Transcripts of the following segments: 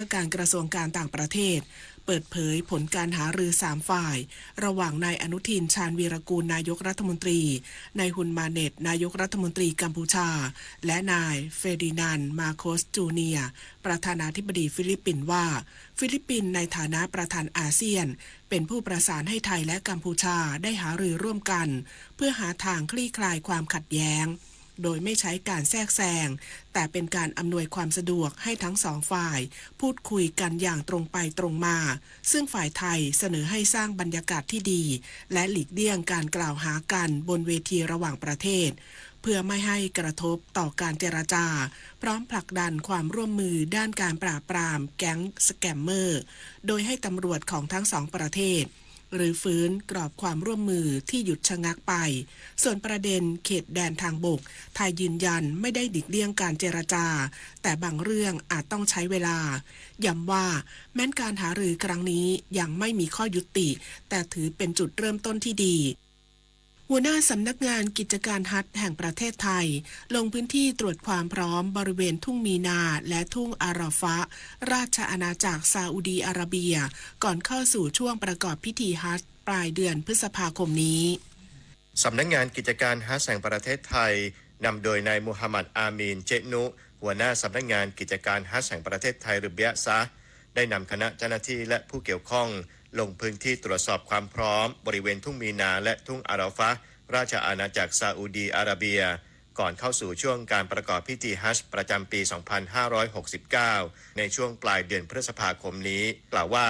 ว่าการกระทรวงการต่างประเทศ เปิดเผยผลการหารือสามฝ่าย ระหว่างนายอนุทิน ชาญวีรกูล นายกรัฐมนตรี นายฮุนมาเน็ต นายกรัฐมนตรีกัมพูชา และนายเฟอร์ดินานด์ มาโคส จูเนียร์ ประธานาธิบดีฟิลิปปินส์ว่า ฟิลิปปินส์ในฐานะประธานอาเซียน เป็นผู้ประสานให้ไทยและกัมพูชาได้หารือร่วมกัน เพื่อหาทางคลี่คลายความขัดแย้ง โดยไม่ใช้การแทรกแซง แต่เป็นการอำนวยความสะดวกให้ทั้งสองฝ่าย พูดคุยกันอย่างตรงไปตรงมา ซึ่งฝ่ายไทยเสนอให้สร้างบรรยากาศที่ดี และหลีกเลี่ยงการกล่าวหากันบนเวทีระหว่างประเทศ เพื่อไม่ให้กระทบต่อการเจรจา พร้อมผลักดันความร่วมมือด้านการปราบปรามแก๊งสแกมเมอร์ โดยให้ตำรวจของทั้งสองประเทศ รื้อฟื้นกรอบความร่วมมือที่หยุดชะงักไป ส่วนประเด็นเขตแดนทางบก ไทยยืนยันไม่ได้หลีกเลี่ยงการเจรจา แต่บางเรื่องอาจต้องใช้เวลา ย้ำว่าแม้นการหารือครั้งนี้ยังไม่มีข้อยุติ แต่ถือเป็นจุดเริ่มต้นที่ดี หัวหน้าสำนักงานกิจการฮัจญ์แห่งประเทศไทย ลงพื้นที่ตรวจความพร้อมบริเวณทุ่งมีนาและทุ่งอาราฟะห์ ราชอาณาจักรซาอุดีอาระเบีย ก่อนเข้าสู่ช่วงประกอบพิธีฮัจญ์ปลายเดือนพฤษภาคมนี้ สำนักงานกิจการฮัจญ์แห่งประเทศไทย นำโดยนายมูฮัมหมัด อามีน เจนุ หัวหน้าสำนักงานกิจการฮัจญ์แห่งประเทศไทย หรือเบียะซะ ได้นำคณะเจ้าหน้าที่และผู้เกี่ยวข้อง ลงพื้นที่ตรวจสอบความพร้อมบริเวณทุ่งมีนาและทุ่งอาราฟะห์ ราชอาณาจักรซาอุดีอาระเบีย ก่อนเข้าสู่ช่วงการประกอบพิธีฮัจญ์ประจำปี สองพันห้าร้อยหกสิบเก้า ในช่วงปลายเดือนพฤษภาคมนี้ กล่าวว่า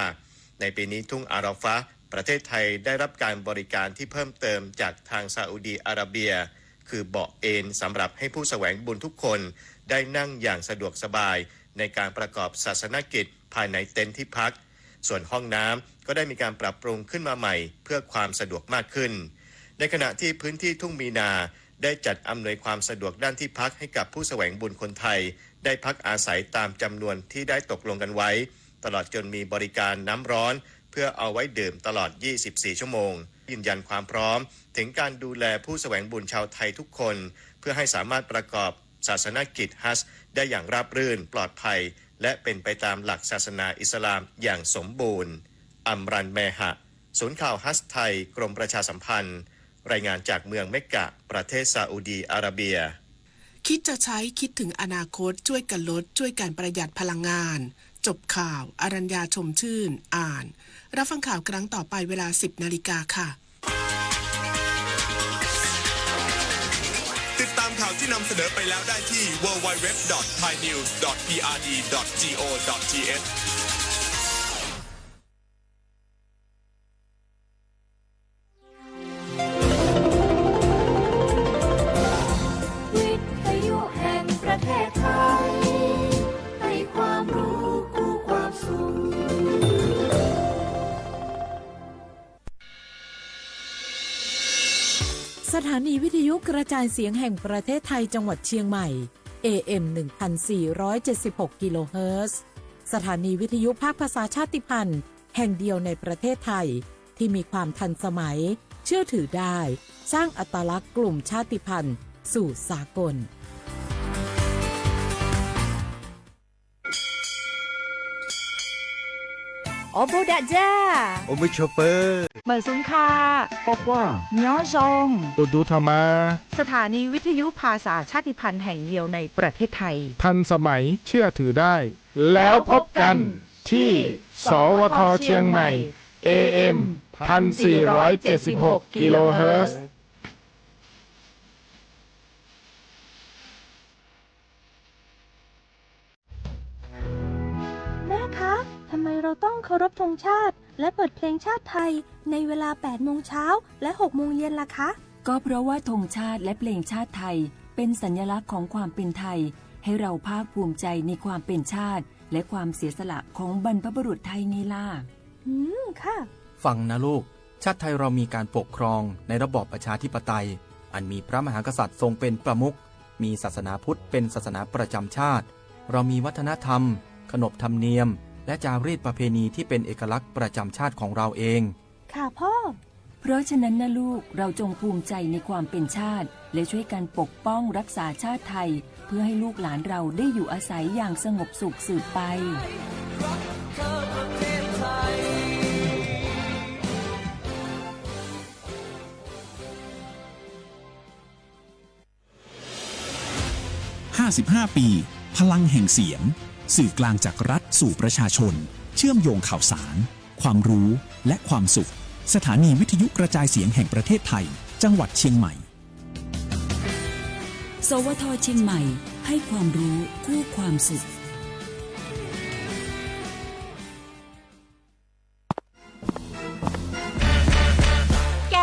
ในปีนี้ทุ่งอาราฟะห์ ประเทศไทยได้รับการบริการที่เพิ่มเติมจากทางซาอุดีอาระเบีย คือเบาะเอนสำหรับให้ผู้แสวงบุญทุกคนได้นั่งอย่างสะดวกสบายในการประกอบศาสนกิจภายในเต็นท์ที่พัก ส่วนห้องน้ำก็ได้มีการปรับปรุงขึ้นมาใหม่เพื่อความสะดวกมากขึ้น ในขณะที่พื้นที่ทุ่งมีนาได้จัดอำนวยความสะดวกด้านที่พักให้กับผู้แสวงบุญคนไทย ได้พักอาศัยตามจำนวนที่ได้ตกลงกันไว้ ตลอดจนมีบริการน้ำร้อนเพื่อเอาไว้ดื่มตลอด ยี่สิบสี่ ชั่วโมง ยืนยันความพร้อมถึงการดูแลผู้แสวงบุญชาวไทยทุกคน เพื่อให้สามารถประกอบศาสนกิจฮัจญ์ได้อย่างราบรื่น ปลอดภัย และเป็นไปตามหลักศาสนาอิสลามอย่างสมบูรณ์ อัมรัน แมฮะ ศูนย์ข่าวฮัจญ์ไทย กรมประชาสัมพันธ์ รายงานจากเมืองเมกกะ ประเทศซาอุดีอาระเบีย คิดจะใช้คิดถึงอนาคต ช่วยกันลด ช่วยกันประหยัดพลังงาน จบข่าว อรัญญา ชมชื่น อ่าน รับฟังข่าวครั้งต่อไปเวลา สิบ นาฬิกาค่ะ ติดตามข่าวที่นำเสนอไปแล้วได้ที่ ดับเบิลยู ดับเบิลยู ดับเบิลยู ดอท ไทยนิวส์ ดอท พีอาร์ดี ดอท จี โอ ดอท ที เอช วิทยุแห่งประเทศไทย ให้ความรู้คู่ความสุข สถานีวิทยุกระจายเสียงแห่งประเทศไทยจังหวัดเชียงใหม่ เอ เอ็ม หนึ่งพันสี่ร้อยเจ็ดสิบหก กิโลเฮิรตซ์ สถานีวิทยุภาคภาษาชาติพันธุ์แห่งเดียวในประเทศไทย ที่มีความทันสมัย เชื่อถือได้ สร้างอัตลักษณ์กลุ่มชาติพันธุ์สู่สากล အိၣ်ဘူးဒးယၤ အိၣ်မုာ်ဆိးပၢၤ မုာ်စူၤခး ကွၢ်ကွၢ် ညီယီၣ် အိၣ်ဒူထီၣ်မး สถานีวิทยุภาษาชาติพันธุ์แห่งเดียวในประเทศไทย ทันสมัย เชื่อถือได้ แล้วพบกันที่ สวท เชียงใหม่ เอ เอ็ม พันสี่ร้อยเจ็ดสิบหก กิโลเฮิรตซ์ แม่คะ ทำไมเราต้องเคารพธงชาติ และเปิดเพลงชาติไทย ในเวลา แปด โมงเช้า และ หก โมงเย็นล่ะคะ ก็เพราะว่าธงชาติและเพลงชาติไทย เป็นสัญลักษณ์ของความเป็นไทย ให้เราภาคภูมิใจในความเป็นชาติ และความเสียสละของบรรพบุรุษไทยไงล่ะ อืม ค่ะ ฟังนะลูก ชาติไทยเรามีการปกครองในระบอบประชาธิปไตย อันมีพระมหากษัตริย์ทรงเป็นประมุข มีศาสนาพุทธเป็นศาสนาประจำชาติ เรามีวัฒนธรรม ขนบธรรมเนียม และจารีตประเพณีที่เป็นเอกลักษณ์ประจำชาติของเราเอง ค่ะพ่อ เพราะฉะนั้นนะลูก เราจงภูมิใจในความเป็นชาติ และช่วยกันปกป้องรักษาชาติไทย เพื่อให้ลูกหลานเราได้อยู่อาศัยอย่างสงบสุขสืบไป ห้าสิบห้าปี พลังแห่งเสียง สื่อกลางจากรัฐสู่ประชาชน เชื่อมโยงข่าวสาร ความรู้ และความสุข สถานีวิทยุกระจายเสียงแห่งประเทศไทย จังหวัดเชียงใหม่ สวท เชียงใหม่ ให้ความรู้คู่ความสุข แก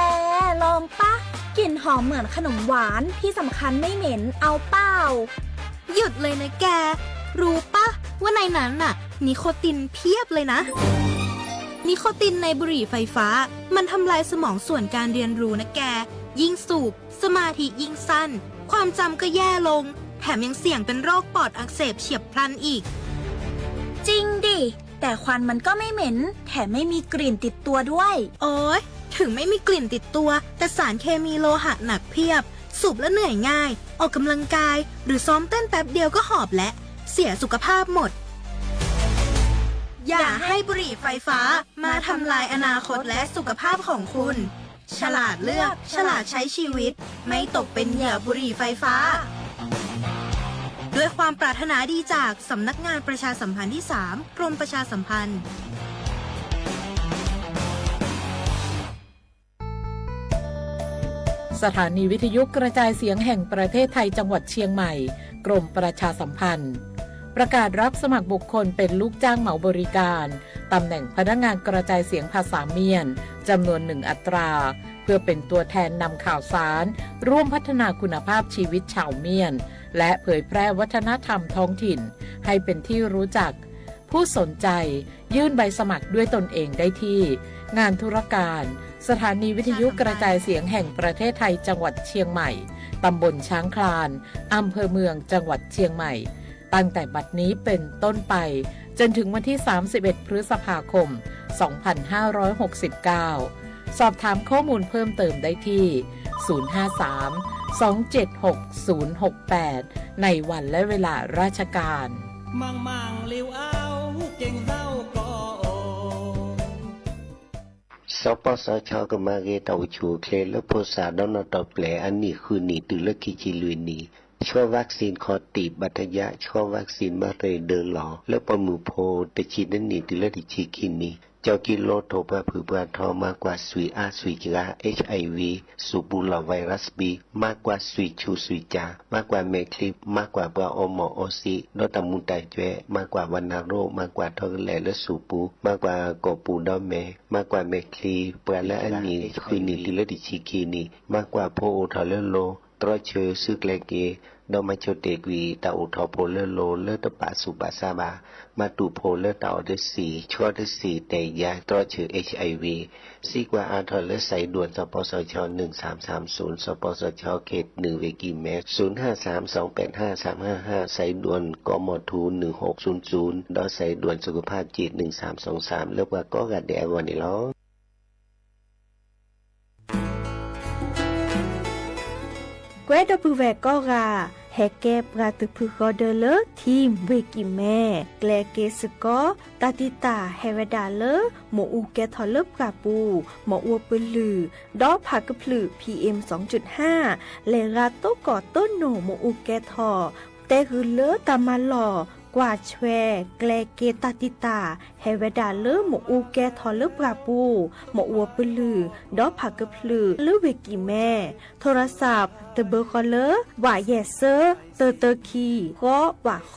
ลองปะ กลิ่นหอมเหมือนขนมหวาน ที่สำคัญไม่เหม็น เอาเปล่า หยุดเลยนะแก รู้ปะ ว่าในนั้นน่ะ นิโคตินเพียบเลยนะ นิโคตินในบุหรี่ไฟฟ้า มันทำลายสมองส่วนการเรียนรู้นะแก ยิ่งสูบ สมาธิยิ่งสั้น ความจำก็แย่ลง แถมยังเสี่ยงเป็นโรคปอดอักเสบเฉียบพลันอีก จริงดิ แต่ควันมันก็ไม่เหม็น แถมไม่มีกลิ่นติดตัวด้วย โอ๊ย ถึงไม่มีกลิ่นติดตัว แต่สารเคมีโลหะหนักเพียบ สูบแล้วเหนื่อยง่าย ออกกำลังกาย หรือซ้อมเต้นแป๊บเดียวก็หอบแล้ว เสียสุขภาพหมด อย่าให้บุหรี่ไฟฟ้ามาทำลายอนาคตและสุขภาพของคุณ ฉลาดเลือก ฉลาดใช้ชีวิต ไม่ตกเป็นเหยื่อบุหรี่ไฟฟ้า ด้วยความปรารถนาดีจากสำนักงานประชาสัมพันธ์ที่สาม กรมประชาสัมพันธ์ สถานีวิทยุกระจายเสียงแห่งประเทศไทยจังหวัดเชียงใหม่ กรมประชาสัมพันธ์ ประกาศรับสมัครบุคคลเป็นลูกจ้างเหมาบริการ ตำแหน่งพนักงานกระจายเสียงภาษาเมียน จำนวนหนึ่งอัตรา เพื่อเป็นตัวแทนนำข่าวสาร ร่วมพัฒนาคุณภาพชีวิตชาวเมียน และเผยแพร่วัฒนธรรมท้องถิ่น ให้เป็นที่รู้จัก ผู้สนใจยื่นใบสมัครด้วยตนเองได้ที่ งานธุรการ สถานีวิทยุกระจายเสียงแห่งประเทศไทยจังหวัดเชียงใหม่ ตำบลช้างคลาน อำเภอเมือง จังหวัดเชียงใหม่ ตั้งแต่บัดนี้เป็นต้นไป จนถึงวันที่ สามสิบเอ็ด พฤษภาคม สองพันห้าร้อยหกสิบเก้า สอบถามข้อมูลเพิ่มเติมได้ที่ ศูนย์ห้าสาม สองเจ็ดหก ศูนย์หกแปด ในวันและเวลาราชการ สปสช ကမၤဂ့ၤတၢ်အိၣ်ဆူၣ်အိၣ်ချ့လၢဖိသၣ်ဒီးနီၢ်တီၢ်ပျဲၢ်အနံၣ်ဃုနံၣ်တုၤလၢခံဆံလွံၢ်နံၣ်, ဆှီ vaccine ခီၣ်တံၢ်ဘၣ်တယါ, ဆှီ vaccine မၤရ့ၣ်ဒၢလီၤ လၢပိာ်မုၣ်ဖိတဆံတနံၣ်တုၤလၢတဆံခံနံၣ်, ကၠီကံလိထိၣ်ပှၤဖုၣ်ပှၤထီ, မၤကွၢ်ဆွံၣ်အါဆွံၣ်စှၤ HIV, စူၣ်ပူၤလီၢ် virus B, မၤကွၢ်ဆွံၣ်ဆူၣ်ဆွံၣ်ကၠၢ်, မၤကွၢ်မဲာ်ချံ, မၤကွၢ်ပှၤအီမိၢ်အီဆံး ဒီးတၢ်မူၤတၢ်ကွဲး, မၤကွၢ်ဝနၢရိ, မၤကွၢ်ထီကလဲာ်လၢစူၣ်ပူၤ, မၤကွၢ်ကိာ်ပူၤဒီးမဲာ်, မၤကွၢ်မဲာ်ချံ, ပှၤလၢအနံၣ်ဃုနံၣ်တုၤလၢတဆံခံနံၣ်, မၤကွၢ်ဖိအိၣ်ထီၣ်လၢလိၤ, တြီဆၢစုကျဲက့ၤ, ဒီးမၤဆိတ့ၢ်ကွံာ်တၢ်အိၣ်ထီၣ်ဖိလၢလိၤလၢတပာ်ဆူးပာ်ဆါဘၣ်, မၤတူၢ်ဖိလၢတၢ်အီၣ်တဆံၣ်, ဆှီတဆံၣ် တယါ တြီဆၢ HIV, စံးကွၢ်အါထီၣ်လၢ สายด่วน สปสช หนึ่งสามสามศูนย์ สปสช เขตหนึ่ง เวกิแมส ศูนย์ห้าสาม สองแปดห้า สามห้าห้า สายด่วน กมธ หนึ่งหกศูนย์ศูนย์ ဒီး สายด่วนสุขภาพจิต หนึ่งสามสองสาม လၢပှၤကိးဂၤဒဲးအဂီၢ်န့ၣ်လီၤ. ကွဲးဒီပုၢ်ဝဲၢ်ကိးဂၤ, ဟဲကဲပှၤတဖုဃီဒၢလၢ Team ဝ့ၢ်ကံၢ်မဲ, ကျဲက့ၤစ့ၢ်ကီး တၢ်တံာ်တာ်ဟဲဝဲဒၣ်လၢ မ့ၣ်အူကဲထီၣ်လၢပှၢ်ပူၤ, မ့ၣ်အူပလုၢ်, ဒီးဖးကဖျၢၣ် PM စူၣ်ဟၣ်, လဲၤဂၤတိၢ်ကီၢ်တိၢ်နိၣ်မ့ၣ်အူကဲထီၣ်, တဲဂုာ်လၢတၢ်မၤလီၢ်, ကွၢ်ဆွဲ, ကျဲက့ၤတၢ်တံာ်တာ် ဟဲဝဲဒၣ်လၢမ့ၣ်အူကဲထီၣ်လၢပှၢ်ပူၤ, မ့ၣ်အူပလုၢ်, ဒီးဖးကဖျၢၣ်လၢဝ့ၢ်ကံၢ်မဲ, โทรศัพท์ တဘၢဃီလၢ ဝးယဲၢ်ဆၢ တၢတၢခံ ဃီ ဝးဃီ,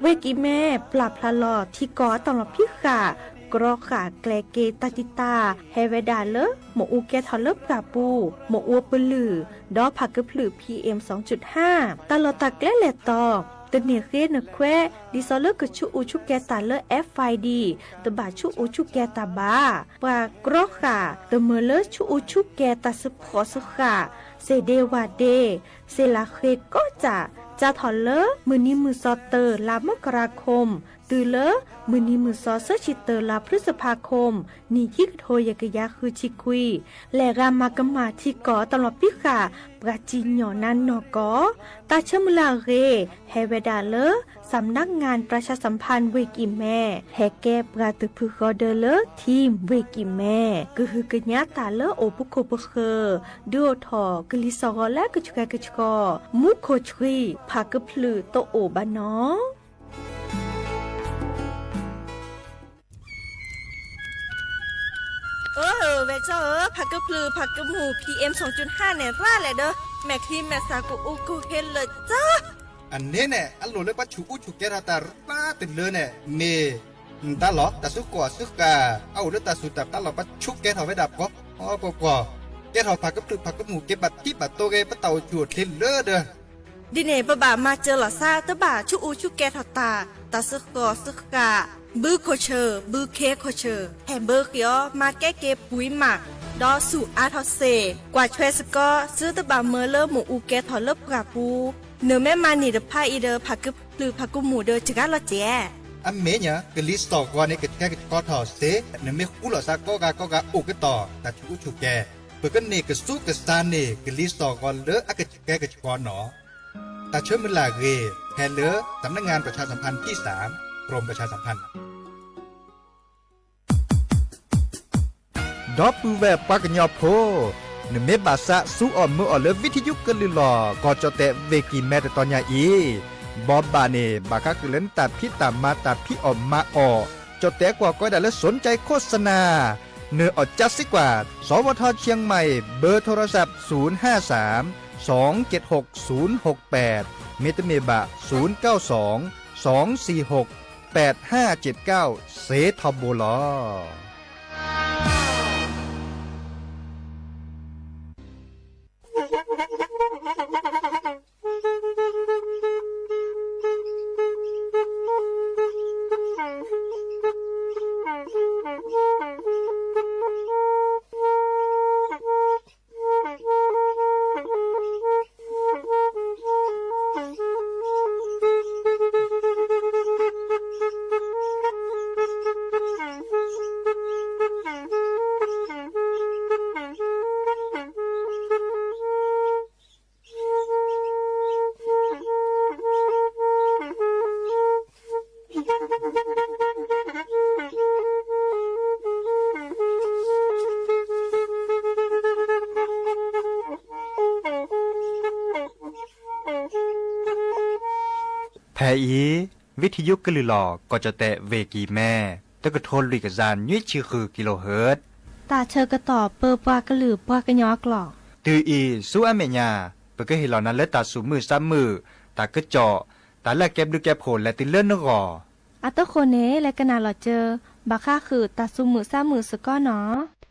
ဝ့ၢ်ကံၢ်မဲ ပျၢ်ဖျါလီၤထံကီၢ်အတၢ်လီၢ်ဖံးဃာ်, ကြီဃာ်ကျဲက့ၤတၢ်တံာ်တာ် ဟဲဝဲဒၣ်လၢ မ့ၣ်အူကဲထီၣ်လၢပှၢ်ပူၤ, မ့ၣ်အူပလုၢ်, ဒီးဖးကဖျၢၣ် PM စူၣ်ဟၣ်, တၢ်လီၢ်တၢ်ကျဲလဲၤတီၤ, တန့ၢ်ဃ့နခွဲး, ဒ်သိးလၢကဆူးအူဆူၣ်ကဲၤတၢ်လၢ FID, တဘၣ်ဆူးအူဆူၣ်ကဲၤတၢ်ဘၣ်. ပှၤကြီဃာ် တမၢလၢဆူးအူဆူၣ်ကဲၤတၢ်စ့ၢ်ကီးစ့ၢ်ကီး, စ့ၣ်ဒ့ဝၣ်ဒ့, စ့ၢ်လးဃ့ကီးစၢ်, စးထီၣ်လၢမုၢ်နံၤမုၢ်သီတၢ် လါမကရၤခိၣ် တုၤလၢမုၢ်နံၤမုၢ်သီ သၢဆံတၢ လါဖျုစဖါခိၣ် နံၣ်ခံကထိယဲၢ်ကယၤဃုဆံခွံ, လဲၤဂၤမၤကမၣ်ထံကီၢ်တလီၤပံဃာ် ပှၤစံၣ်ညီၣ်နါနီၢ်ကီၢ်, တၢ်ဆၢမုၢ်လၢ်အဂ့ၢ် ဟဲဝဲဒၣ်လၢ စၣ်နၢၣ်ငၣ် ပြၢၡါစၣ်ဖၣ် ဝ့ၢ်ကံၢ်မဲ, ဟဲကဲပှၤသုးဖုဃီဒၢလၢ ထံဝ့ၢ်ကံၢ်မဲ, ကဟုကညးတၢ်လၢအိၣ်ပခိၣ်ပဃၢၤ, ဒုးအိၣ်ထီၣ်ကလံၤစိးဂီၤလၢကဆှဲကဆှီ, မူခိၣ်ဆှံ ဖးကဖျုးတအိၣ်ဘၣ်နီၤ. အၢ ဝဲၢ်ကၠီဧၢ, ဖးကဖျုး ဖးကမူၣ် PM စူၣ်ကၠုၢ်ဟၣ်န့ၣ် ရၣ်လဲၣ်ဒီး မဲာ်ချံမဲာ်သၣ်ကအိၣ်ကဟ့လၢာ်ကၠီ. အန့ၣ်န့ၣ် အလိၣ်လၢပှၤဆူးအူဆူးကဲထီၣ်တၢ်ရၣ်တုၤလၢန့ၣ် မ့ၢ် တၢ်လီၢ် တၢ်စုကီၢ်စုဃၢ် အအိၣ်လၢတၢ်စူၢ်တၢ်ပျၢ်လီၤ ပှၤဆူးကဲထီၣ်ဝဲဒၣ်ပှီၤပှီၤ, ကဲထီၣ်ဖးကဖျုးဖးကမူၣ် က့ၤဘၣ်ထံဘၣ်တိၤဂ့ၤ ပတၢ်အိၣ်ဆူၣ်အိၣ်ချ့လၢဒီး ဒ်န့ၣ် ပဘၣ်မၤစၢၤလီၤသး တဘၣ်ဆူးအူဆူးကဲထီၣ်တၢ်, တၢ်စုကီၢ်စုဃၢ်, ဘုခိၣ်ဆၢၣ် ဘုခ့ခိၣ်ဆၢၣ် ဟဲဘၢဃ့အီၤ မၤကဲက့ၤပှံၤမး, ဒီးဆူးအါထီၣ်စ့ၢ် ကွၢ်ထွဲစ့ၢ်ကီး သုတဘၣ်မၢလၢမ့ၣ်အူကဲထီၣ်လၢပှၢ်ပူၤ, နမ့ၢ်မၤန့ၢ်တဖၣ်အံၤဒီး ဖးကဖျုးဖးကမူၣ်ဒီးစှၤလီၤစဲး. အမ့ၢ်ညါ ကလံၤစိးဂီၤန့ၣ် ကဆှဲကဆှီထီၣ်စ့ၢ် နမ့ၢ်ဃူလိာ်သးကိးဂၤကိးဂၤအိၣ်ကတီၢ် တၢ်ဆူးအူဆူးကဲ, ပကန့ၢ်ကဆူးကဆါန့ၢ် ကလံၤစိးဂီၤလၢအကဆှဲကဆှီနီၤ. တၢ်ဆၢမုၢ်လၢ်အဂ့ၢ် ဟဲလၢ สำนักงานประชาสัมพันธ์ที่สาม กรมประชาสัมพันธ์ ဒီပုၢ်ဝဲၢ်ပှၤကညီဖိ, နမ့ၢ်ဘၣ်သးစူၤအီၣ်မုာ်အီၣ်လၢ ဝံထယုကလုၢ်လီၢ် ကီၢ်ကၠီၣ်တဲၣ်ဝ့ၢ်ကံၢ်မဲ တတီၤညါအံၤ, ဘီဘၣ်န့ၣ် ဘၣ်ဃးဃုာ်လၢနတၢ်ဖံးတၢ်မၤတၢ်ဖံးအီၣ်မၤအီၣ်, ကၠီၣ်တဲၣ်ကွီၢ်ကိးဝဲဒၣ်လၢ สนใจโฆษณา နအီၣ်ကၠါစ့ၢ်ကီး, สวท.เชียงใหม่ เบอร์โทรศัพท์ ศูนย์ห้าสาม สองเจ็ดหก ศูนย์หกแปด မ့တမ့ၢ်ဘၣ် ศูนย์เก้าสอง สองสี่หก แปดห้าเจ็ดเก้า စ့ထီဘိလီၤ. ဖဲအံၤ ဝံထယုကလုၢ်လီၢ် ကီၢ်ကၠီၣ်တဲၣ်ဝ့ၢ်ကံၢ်မဲ တကထိလွံၢ်ကယၤနွံဆံဃု kilohertz တၢ်ဆၢကတီၢ်ပၢပှၤကလုာ်ပှၤကညီအကျိာ်, တုၤအံၤဆူအမဲာ်ညါ ပကဟ့ၣ်လီၤနၤလၢတၢ်သူၣ်မုာ်သးမုာ်, တၢ်ကစီၣ်, တၢ်လၢအကဲဘျုးကဲဖှိၣ်လဲၤတုၤလၢနဂီၢ်. အတဃိန့ၣ် လဲၤကနၣ်လီၤစၢၤ ဘၣ်ဃးဃုာ်တၢ်သူၣ်မုာ်သးမုာ်စ့ၢ်ကီးနီၤ.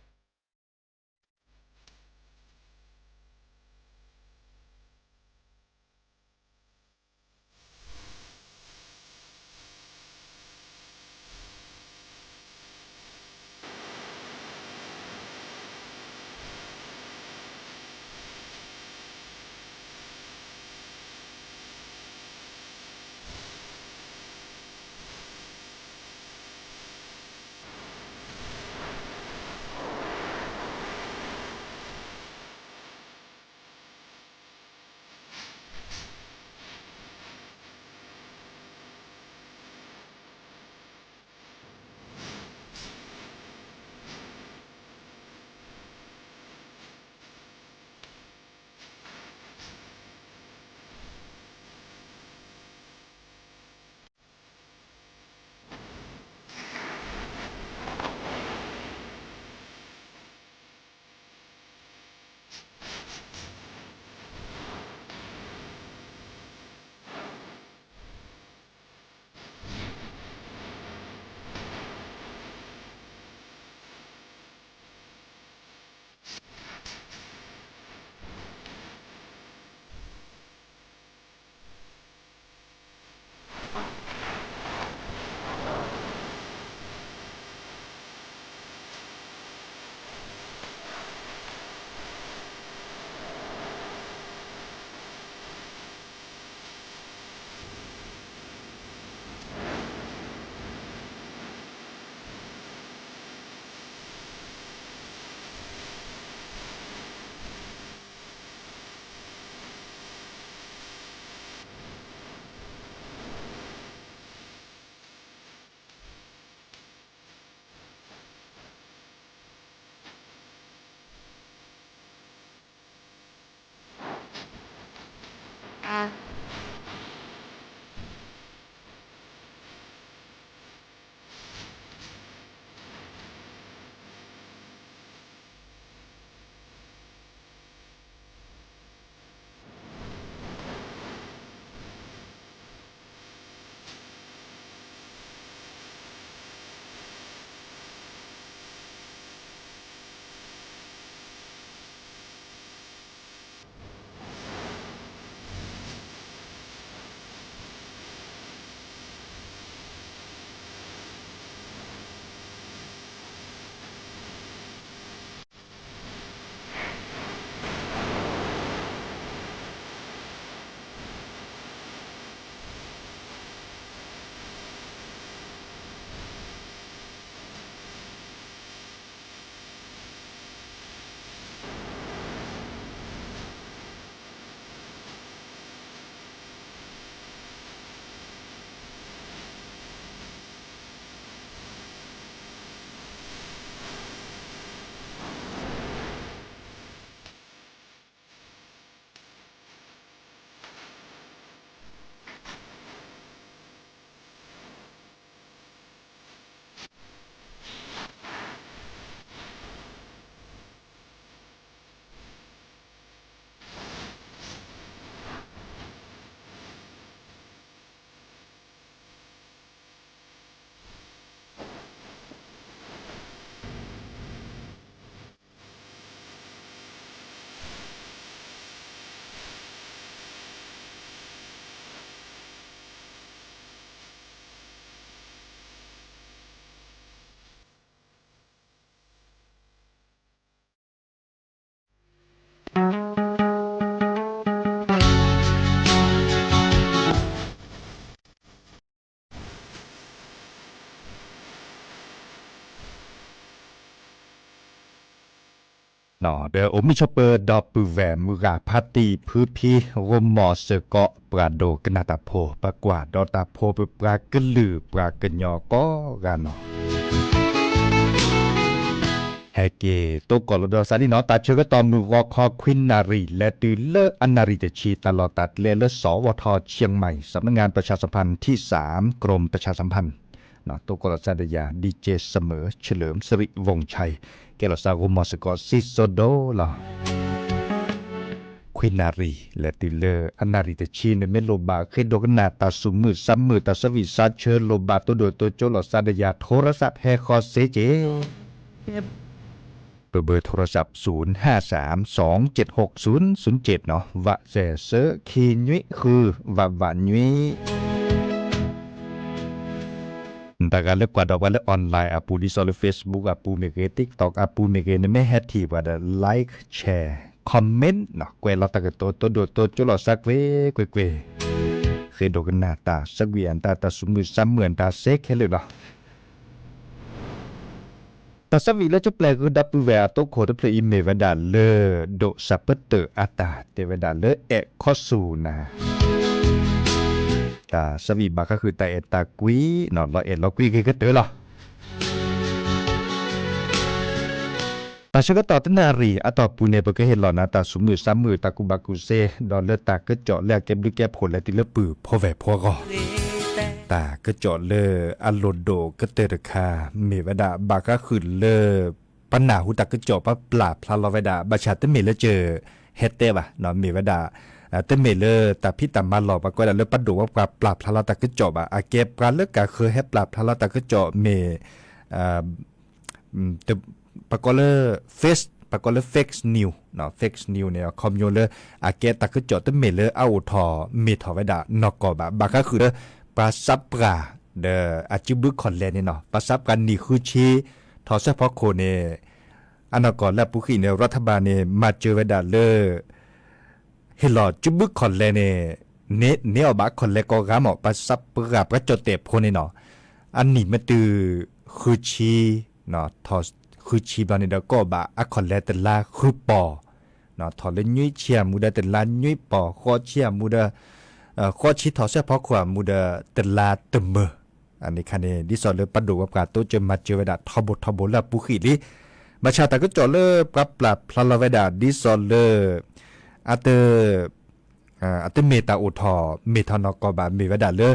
ဒီးအိၣ်မုာ်ဆိးပၢၤဒီပုၢ်ဝဲၢ်မုၢ်ဂၤဖါတံၢ်ဖုဖံ ဂိၢ်မီၢ်စ့ၢ်ကီး ပှၤဒိကနၣ်တၢ်ဖိ ပကွၢ်ဒီးတၢ်ဖိပပှၤကလုာ်ပှၤကညီကိးဂၤနီၤ ဟဲက့ၤ တိကိးလိာ်ဒီးသးဒ်နီၤ တၢ်ဆၢကတီၢ်မုၢ်ဂီၤခီခွံနၣ်ရံၣ် လဲၤတုၤလၢအနၣ်ရံၣ်တဆံ တၢ်လီၢ်တၢ်ကျဲလၢ สวท เชียงใหม่ สำนักงานประชาสัมพันธ์ที่สาม กรมประชาสัมพันธ์ တိကိးလိာ်သးဒီးယၤ ดีเจ เสมอ เฉลิมสิริวงศ์ชัย ကဲလိာ်သးဂိၢ်မီၢ်စ့ၢ်ကီးစံၣ်စိၤဒိၣ်လီၤ ခွံနၣ်ရံၣ် လဲၤတုၤလၢအနၣ်ရံၣ်တဆံန့ၣ် မ့ၢ်လိၣ်ဘၣ်ဃ့ဒိကနၣ်တၢ်သူၣ်မုာ်သးမုာ် တၢ်ဆၢဝံၣ်သးဆၢ လိၣ်ဘၣ်တိၢ်ဒိၣ်တိၢ်ကၠိလိာ်သးဒီးယၤ โทรศัพท์ ဟဲဃီၤစ့ၢ်ကီး เบอร์โทรศัพท์ ศูนย์ห้าสามสองเจ็ดหกศูนย์ศูนย์เจ็ด နီၤ ဝဲစဲး သၢခံနွံဃု ဝးဝးနွံ တဂၤလၢကွၢ်ဒီးပှၤလၢ online အပူၤ ဒ်သိးလၢ Facebook အပူၤမ့ၢ်ဂ့ၤ TikTok အပူၤမ့ၢ်ဂ့ၤ နမ့ၢ်ဟဲထံၣ်ပှၤဒီး like share comment နီၤ ကွဲးလီၤတၢ်ကတိၤတိၢ်ဒိၣ်တိၢ်ကၠိလိာ်သးကွ့ၢ်ကွ့ၢ်ကွ့ၢ် ဃ့ဒိကနၣ်တၢ်ဆၢဝံၣ်အတၢ် တၢ်သူၣ်မုာ်သးမုာ်အတၢ်စ့ၢ်ကီးလၢာ်လီၤ တၢ်ဆၢဝံၣ်လၢကၠိပျဲၢ်ဂုၤဒီပုၢ်ဝဲၢ်အသိခိၣ်တဖျၢၣ်အံၤမ့ၢ်ဝဲဒၣ်လၢ ဒိၣ်စၢ်ပတၢၣ်အတၢ် တဲဝဲဒၣ်လၢအဲၣ်ခီဆူၣ်နၤ တၢ်ဆၢဝံၣ်ဘၣ်ဃးဃုာ်တၢ်အဲၣ်တၢ်ကွံ လီၤအဲၣ်လီၤကွံဂ့ၤကတၢၢ်လီၤ တၢ်ဆၢကတီၢ်တနၣ်ရံၣ်အတီၢ်ပူၤန့ၣ် ပကဟ့ၣ်လီၤနၤတၢ်သူၣ်မုာ်သးမုာ် တၢ်ကူၣ်ဘၣ်ကူၣ်သ့ ဒီးလၢတၢ်ကစီၣ်လၢအကဲဘျုးကဲဖှိၣ်လဲၤတုၤလၢပုၢ်ဖိဝဲၢ်ဖိအဂီၢ် တၢ်ကစီၣ်လၢအလိၣ်ဒိၣ်ကတၢၢ်တခါ မ့ၢ်ဝဲဒၣ်ဘၣ်ဃးဃုာ်လၢ ပနၢ်ဟူတၢ်ကစီၣ်ပပျၢ်ဖျါလီၤဝဲဒၣ် ဘၣ်ဆၣ်တမ့ၢ်လၢကဟဲတဲဘၣ် မ့ၢ်ဝဲဒၣ် တမ့ၢ်လၢတၢ်ဖံးတၢ်မၤလီၢ် ပှၤကွဲးဒၣ်လၢပဒိၣ်ပပှၢ်ပျၢ်ဖျါလီၤတၢ်ကစီၣ်ဘၣ် အကဲပှၤလၢကဃၢၤဟဲပျၢ်ဖျါလီၤတၢ်ကစီၣ်မ့ၢ် ပကိးလၢ face ပကိးလၢ fake news နီၤ fake news န့ၣ် အခီပညီလၢ အကဲတၢ်ကစီၣ်တမ့ၢ်လၢအအိၣ်ထီၣ်မ့ၢ်ထီၣ်ဝဲဒၣ်နီၢ်ကီၢ်ဘၣ် ဘၣ်ဃးဃုာ်လၢ ပှၤစးပှၢ် ဒီးအစုဘုခီၣ်လဲၢ်န့ၣ်နီၤ ပှၤစးပှၢ်နံၣ်ဃုဆံ ထီၣ်စဲဖီခိၣ်န့ၣ် အနီၢ်ကီၢ်လၢအပူၤဃံန့ၣ် ရၤထဘၣ်န့ၣ် မၤစၢၤဝဲဒၣ်လၢ ဟ့ၣ်လီၤစုဘုခီၣ်လဲၢ်န့ၣ် န့ၢ်အီၣ်ဘၣ်အခီၣ်လဲၢ်ကိးဂၤမ့ၢ် ပှၤစးပှၢ်ပှၤကၠီၣ်တဲၣ်ဖိန့ၣ်နီၤ အနံၣ်မ့ၢ်တုၤ ဃုဆံ ထီၣ်ဃုဆံဘျီန့ၣ်ဒီး ကအိၣ်ဘၣ်အခီၣ်လဲၢ်တလါဃုပီၢ် ထီၣ်လၢနွံဆံအမူဒီးတလါနွံပီၢ် ဃိးဆံအမူဒီး ဃိးဆံထီၣ်စဲဖီခိၣ်အမူဒီးတလါတမၢ အန့ၣ်ခါန့ၣ် ဒ်သိးလၢပဒိၣ်ပပှၢ်တိစၢၤမၤစၢၤဝဲဒၣ်ထီဘိထီဘိလၢအပူၤဃံလံ ဘၣ်ဆၣ်တၢ်ကစီၣ်လၢပှၤပျၢ်ဖျါလီၤဝဲဒၣ် ဒ်သိးလၢ အတ အတမ့ၢ်တၢ်အိၣ်ထီၣ်မ့ၢ်ထီၣ်နီၢ်ကီၢ်ဘၣ် မ့ၢ်ဝဲဒၣ်လၢ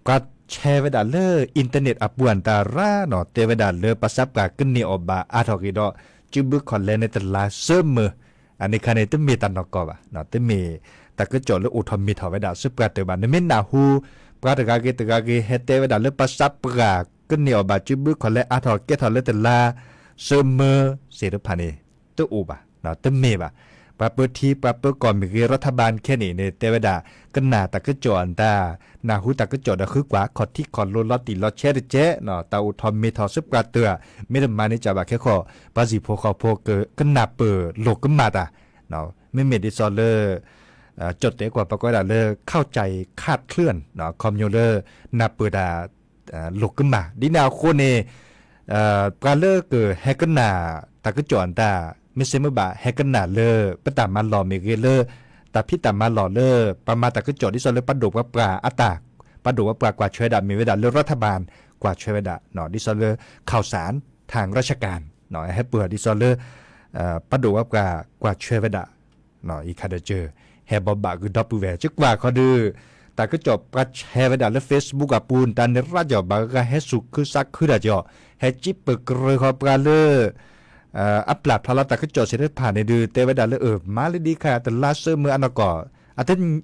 ပှၤ share ဝဲဒၣ်လၢ internet အပူၤအတၢ်ရၤနီၤ တဲဝဲဒၣ်လၢပှၤစးပှၢ်ကန့ၢ်အီၣ်ဘၣ်အါထီၣ်ဂ့ၤဒီး စုဘုခီၣ်လဲၢ်န့ၣ်တလါဆၢမၢ အန့ၣ်ခါန့ၣ် တမ့ၢ်တၢ်နီၢ်ကီၢ်ဘၣ်, တမ့ၢ်တၢ်ကစီၣ်လၢအိၣ်ထီၣ်မ့ၢ်ထီၣ်ဝဲဒၣ် စုပှၤတၢၢ်ဘၣ်. နမ့ၢ်နၢ်ဟူ ပှၤတဂၤဂ့ၤတဂၤဂ့ၤ ဟဲတဲဝဲဒၣ်လၢပှၤစးပှၢ်ကန့ၢ်အီၣ်ဘၣ် စုဘုခီၣ်လဲၢ်အါထီၣ်ကဲထီၣ်လၢတလါ ဆၢမၢ သ့ၣ်တဖၣ်န့ၣ် တအိၣ်ဘၣ်, တမ့ၢ်ဘၣ်. ပှၤပၢထံ ပှၤပၢကီၢ်မ့ၢ်ဂ့ၤ ရၤထဘၢၣ်ခဲန့ၣ်န့ၣ် တဲဝဲဒၣ် ကနၣ်တၢ်ကစီၣ်အတၢ်, နၢ်ဟူတၢ်ကစီၣ်ဒီးဃုကွၢ် ခီၣ်ထံးခီၣ်လိၤ လီၤတံၢ်လီၤဆဲးတကဲး, တၢ်အိၣ်ထီၣ်မ့ၢ်ထီၣ် စုပှၤတၢၢ်ဧါ, မ့ၢ်တမၤန့ၢ်ကဘၣ်ခဲဃီ, ပှၤစံၣ်ဖိဃီဖိ ကနၢ်ပၢၢ်လိာ်ကမၣ်တၢ်, မ့မ့ၢ်ဒ်သိးလၢ ကၠီၣ်တဲာ်ကွၢ် ပှၤကိးဝဲဒၣ်လၢ เข้าใจคลาดเคลื่อน ခီပညီလၢ နၢ်ပၢၢ်တၢ် လိာ်ကမၣ်. ဒ်န့ၣ်အဃိန့ၣ် ပှၤလၢကဟဲကနၣ်တၢ်ကစီၣ်အတၢ် မ့ၢ်စ့ၢ်မ့ၢ်ဘၣ် ဟဲကနၣ်လၢ ပတၢ်မၤလီၢ်မ့ၢ်ဂ့ၤ လၢတၢ်ဖံးတၢ်မၤလီၢ်လၢ ပှၤမၤတၢ်ကစီၣ် ဒ်သိးလၢပှၤဒိၣ်ပှၤပှၢ်အတၢ်, ပှၤဒိၣ်ပှၤပှၢ်ကွၢ်ထွဲဒၣ် မ့ၢ်ဝဲဒၣ်လၢ ရၤထဘၢၣ် ကွၢ်ထွဲဝဲဒၣ် ဒ်သိးလၢ ข่าวสารทางราชการ ဟဲပၢၢ်ဒ်သိးလၢ ပှၤဒိၣ်ပှၤပှၢ်ကွၢ်ထွဲဝဲဒၣ် အံၤခါဒီးကၢ ဟဲဘိးဘၣ်ဂုၢ်ဒီပုၢ်ဝဲၢ် ကကွၢ်ခီဒုး တၢ်ကစီၣ်ပှၤ share ဝဲဒၣ်လၢ Facebook အပူၤ တၢ်န့ၣ်ရၤယီၤ ဘၣ်ဂၤဟဲစူၤခုစးခုတၢ်ကီး, ဟဲစံးပၢၢ်ကရၢဃီပှၤလၢ အပျၢ်ဖျါလီၤတၢ်ကစီၣ်သ့ၣ်တဖၣ်န့ၣ်ဒုး တဲဝဲဒၣ်လၢ အၢ မၤလၢဒ်ခါ တလါဆၢမၢအနီၢ်ကီၢ်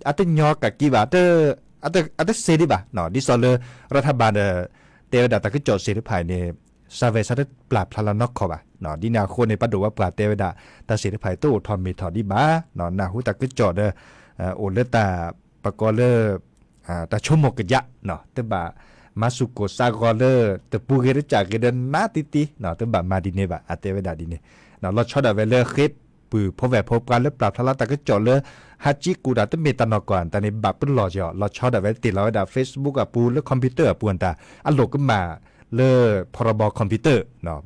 အတညီကးက့ဘၣ်, အတစ့ဒံးဘၣ်, ဒ်သိးလၢ ရၤထဘၢၣ်ဒီး တဲဝဲဒၣ်တၢ်ကစီၣ်သ့ၣ်တဖၣ်အံၤန့ၣ် ဆၢဝဲဆၢတပျၢ်ဖျါလီၤနီၢ်ကီၢ်ဘၣ်. ဒ်န့ၣ်အဃိန့ၣ် ပှၤဒိၣ်ပှၤပှၢ်တဲဝဲဒၣ် တၢ်သ့ၣ်တဖၣ်အံၤ တအိၣ်ထီၣ်မ့ၢ်ထီၣ်ဒံးဘၣ်, နၢ်ဟူတၢ်ကစီၣ်ဒီး အိၣ်လၢတၢ် ပကိးလၢ တၢ်ဆိကမိၣ်ကယး, တဘၣ်မၤစူၤကိၢ်စးဂီၤလၢ တပူၤဂ့ၤတစၢ်ဂ့ၤဒီးနးတံၢ်တံၢ်, တဘၣ်မၤဒ်န့ၣ်ဘၣ်, အတဲဝဲဒၣ်ဒ်န့ၣ်. လီၤဆီဒၣ်ဝဲလၢဃ့ပုၢ်ဖိဝဲၢ်ဖိပှၤလၢပျၢ်ဖျါလီၤတၢ်ကစီၣ်လၢ ဟးကံကူၣ်တၢ်တမ့ၢ်တၢ်နီၢ်ကီၢ် တၢ်န့ၣ် ဘၣ်ပလီၢ်က့ၤအီၤ, လီၤဆီဒၣ်ဝဲတ့ၢ်လီၤဝဲဒၣ် Facebook အပူၤလၢ computer အပူၤအတၢ် အလိာ်ကမၣ် လၢ พรบ computer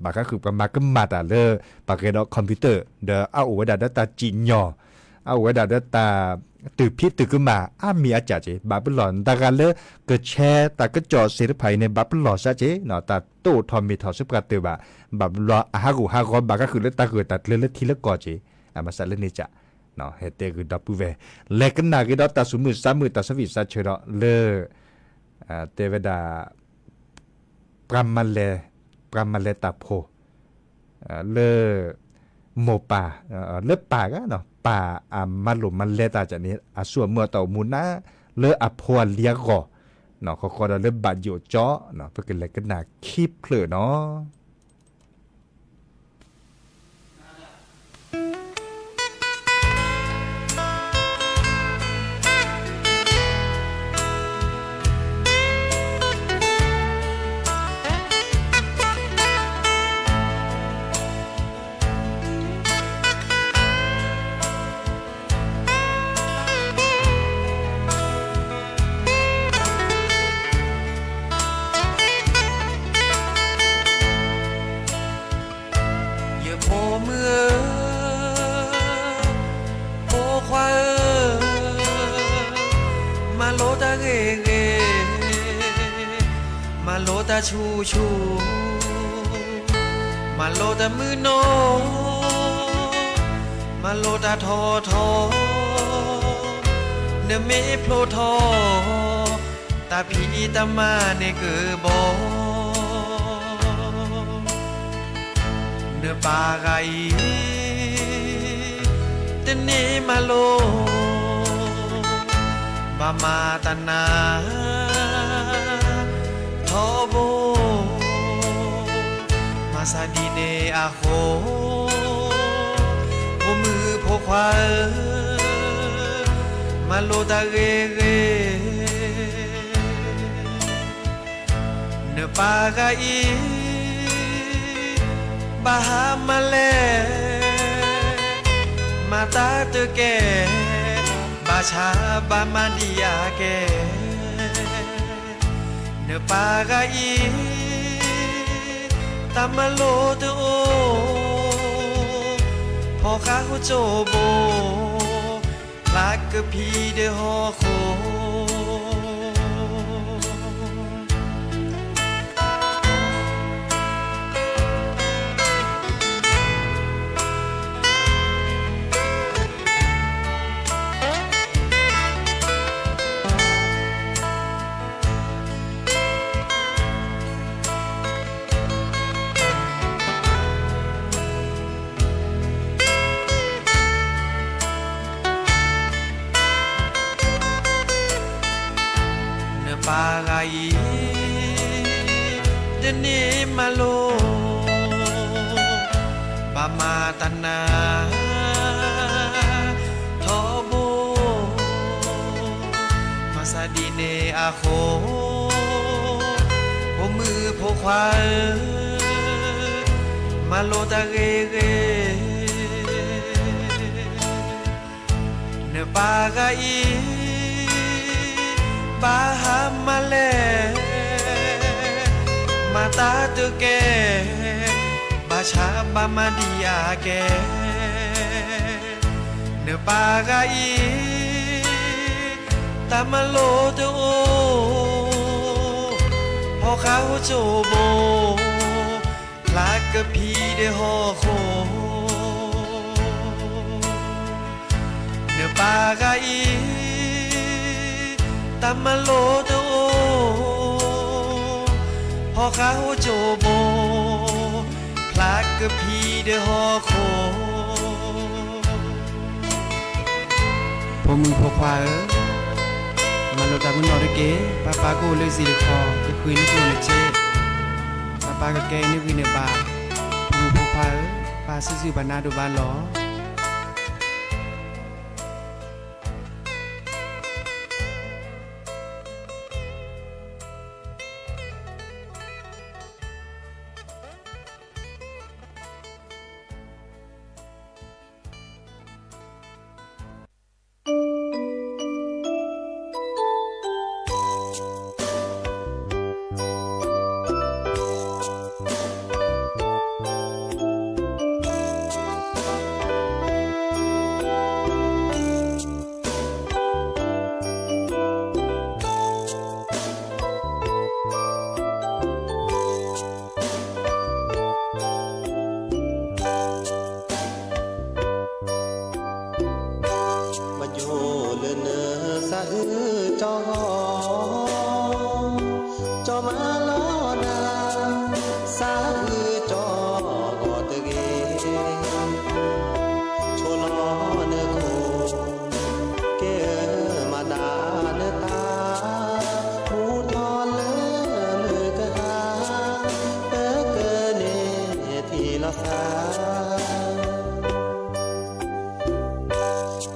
ဘၣ်ဃးဃုာ်ပှၤမၤကမၣ်တၢ်လၢ ပှၤဂဲၤဒီး computer ဒီးအအိၣ်ဝဲဒၣ်ဒီးတၢ်စံၣ်ညီၣ် အအိၣ်ဝဲဒၣ်ဒီးတၢ် တုာ်ဖံးတုာ်ကမၣ် အါမံၤအါကၢ်က့ၤ ဘၣ်ပလီၢ် တဂၤလၢ ကဆဲးတၢ်ကစီၣ်သ့ၣ်တဖၣ်အံၤန့ၣ် ဘၣ်ပလီၢ်စးက့ၤ တၢ်တအိၣ်ထီၣ်မ့ၢ်ထီၣ်ဆၢပှၤတၢၢ်ဘၣ် ဘၣ်ပလီၢ်အဟးဂူာ်ဟးဂီၤ ဘၣ်ဃးဃုာ်လၢတၢ်ဂၢၢ်တၢ်ကျၢၤလၢထံလၢကီၢ်က့ၤ အမၤစးလၢန့ၣ်ကၢ် ဟဲတဲဂ့ၤဒီပုၢ်ဝဲၢ် လဲၤကနၣ်ဂ့ၤဒီးတၢ်သူၣ်မုာ်သးမုာ်တၢ်ဆၢဂ့ၤဆၢဝါဒီးလၢ တဲဝဲဒၣ် ပှၤမၤလဲၤ ပှၤမၤလဲၤတၢ်ဖိ လၢ မိၢ်ပၢ် လၢပၢ်ဂၤနီၤ ပၢ်အမၤလိာ်မၤလဲၤတၢ်ကန့ၣ် အစိအမုာ်အတၢ်အိၣ်မူနၤ လၢအဖိအလံၤအဂီၢ် ဃီဃီဒီးလၢဘၣ်ယိၣ်ကၠီ ပကလဲၤကနၣ်ခံဖျၢၣ်နီၤ. ယဖိမုၣ်ဧၢ, ဖိခွါဧၢ, မၤလိတၢ်ဂ့ၤဂ့ၤ, မၤလိတၢ်ဆူၣ်ဆူၣ်, မၤလိတၢ်မုာ်နီၢ်, မၤလိတၢ်ထီထီ, နမ့ၢ်ဖျိထီၣ် တၢ်ဖံးတၢ်မၤန့ၣ်ကဘီ နပၢ်ဂၤအံၤ တန့ၢ်မၤလိ ဘၣ်မၤတၢ်နးထီဘိ မၤသးဒ်န့ၣ်အဃိ ဖိမုၣ်ဖိခွါဧၢ, မၤလိတၢ်ဂ့ၤဂ့ၤ နပၢ်ဂၤအံၤ ဘၣ်ဟးမၤလဲၣ်, မၤတၢ်တကဲ, ဘၣ်ဆၣ်ဘၣ်မၤဒံးအကဲ, နပၢ်ဂၤအံၤ တၢ်မၤလိတအိၣ်, ဖီဃါဟိကၠိဘိ ဖျါကဖံးဒီးဟီၣ်ခိၣ် နပၢ်ဂၤအံၤ တန့ၢ်မၤလိ ဘၣ်မၤတၢ်နးထီဘိ မၤသးဒ်န့ၣ်အဃိ ဖိမုၣ်ဖိခွါဧၢ, မၤလိတၢ်ဂ့ၤဂ့ၤ နပၢ်ဂၤအံၤ ဘၣ်ဟးမၤလဲၣ်, မၤတၢ်တကဲ, ဘၣ်ဆၣ်ဘၣ်မၤဒံးအကဲ, နပၢ်ဂၤအံၤ တၢ်မၤလိတအိၣ်, ဖီဃါဟိကၠိဘိ ဖျါကဖံးဒီးဟီၣ်ခိၣ် နပၢ်ဂၤအံၤ တၢ်မၤလိတအိၣ်, ဖီဃါဟိကၠိဘိ ဖျါကဖံးဒီးဟီၣ်ခိၣ်. ဖိမုၣ်ဖိခွါဧၢ, မၤလိတၢ်မုၢ်နီၢ်တက့ၢ်. ပၢ်ပၢ်ကအိၣ်လၢစံးတခီ ကဃုနကအိၣ်လၢစ့, ပၢ်ပၢ်ကကဲအံၤနဂံၢ်နဘါ. ဖိမုၣ်ဖိခွါဧၢ, ပၢ်စံးစူၢ်ဘၣ်နၤဒိၣ်ဘၣ်လီၤ.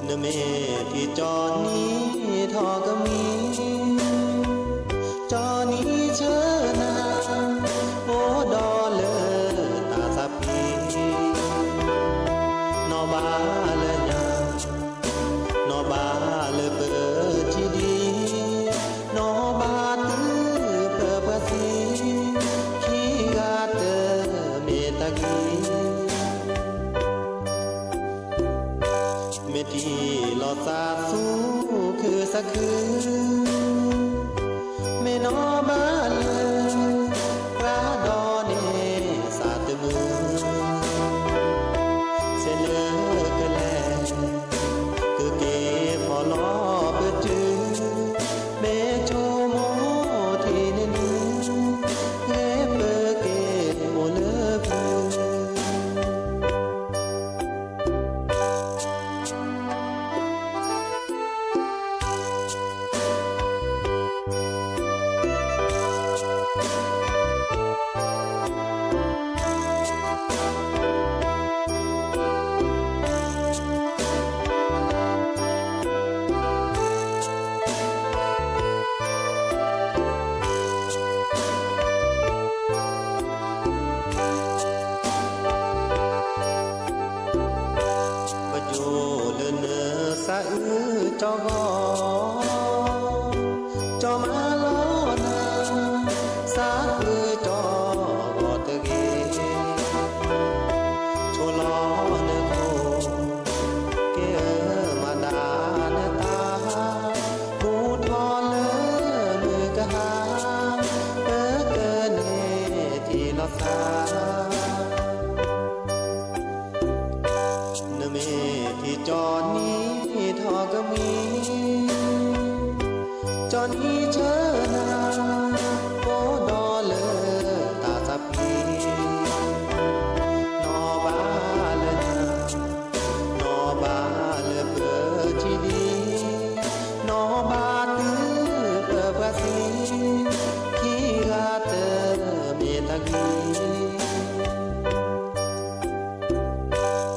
နမ့ၢ်က့ၤကၠီနံၤထီၣ်ကမှံ, ကၠီနံၤဆၢနၤ, အိၣ်ဒီးလၢတၢ်သးဖှံ, နီၢ်ဘၣ်လၢညါ, နီၢ်ဘၣ်လၢပထံၣ်ဒံး, နီၢ်ဘၣ်တုၤပပှၤသံ, ခံဂၤတမ့ၢ်တၢ်ဂ့ၤ မ့ၢ်ထံၣ်လီၤသးသူခုသးခု, မ့ၢ်နီၢ်ဘၣ်လၢ ပှၤဒီးန့ၢ်သးတမုာ်, ဆဲးလၢကလဲၤ ကက့ၤဖီၣ်လီၤပတုာ်, မ့ၢ်ဆိကမိၣ်ထံၣ်န့ၢ်နုၤ, ဂ့ၤပက့ၤအိၣ်လၢပျုၤ ပကၠိလၢနသးအုးကၠီဂီၤ, ကၠီမၤလီၤနၤ, သးအုးကၠီဂီၤတဂ့ၤ, ဆိလီၤနခိၣ်, ကဲအၢမၤဒၣ်နတၢ်, မူထီၣ်လၢမုၢ်ကဟါ, ပကန့ၢ်ထံၣ်လီၤသး နမ့ၢ်ထံၣ်ကၠီနံၤထီၣ်ကမှံ, ကၠီနံၤဆၢနၤ, အိၣ်ဒီးလၢတၢ်သးဖှံ, နီၢ်ဘၣ်လၢညါ, နီၢ်ဘၣ်လၢပထံၣ်ဒံး, နီၢ်ဘၣ်တုၤပပှၤသံ, ခံဂၤတမ့ၢ်တၢ်ဂ့ၤ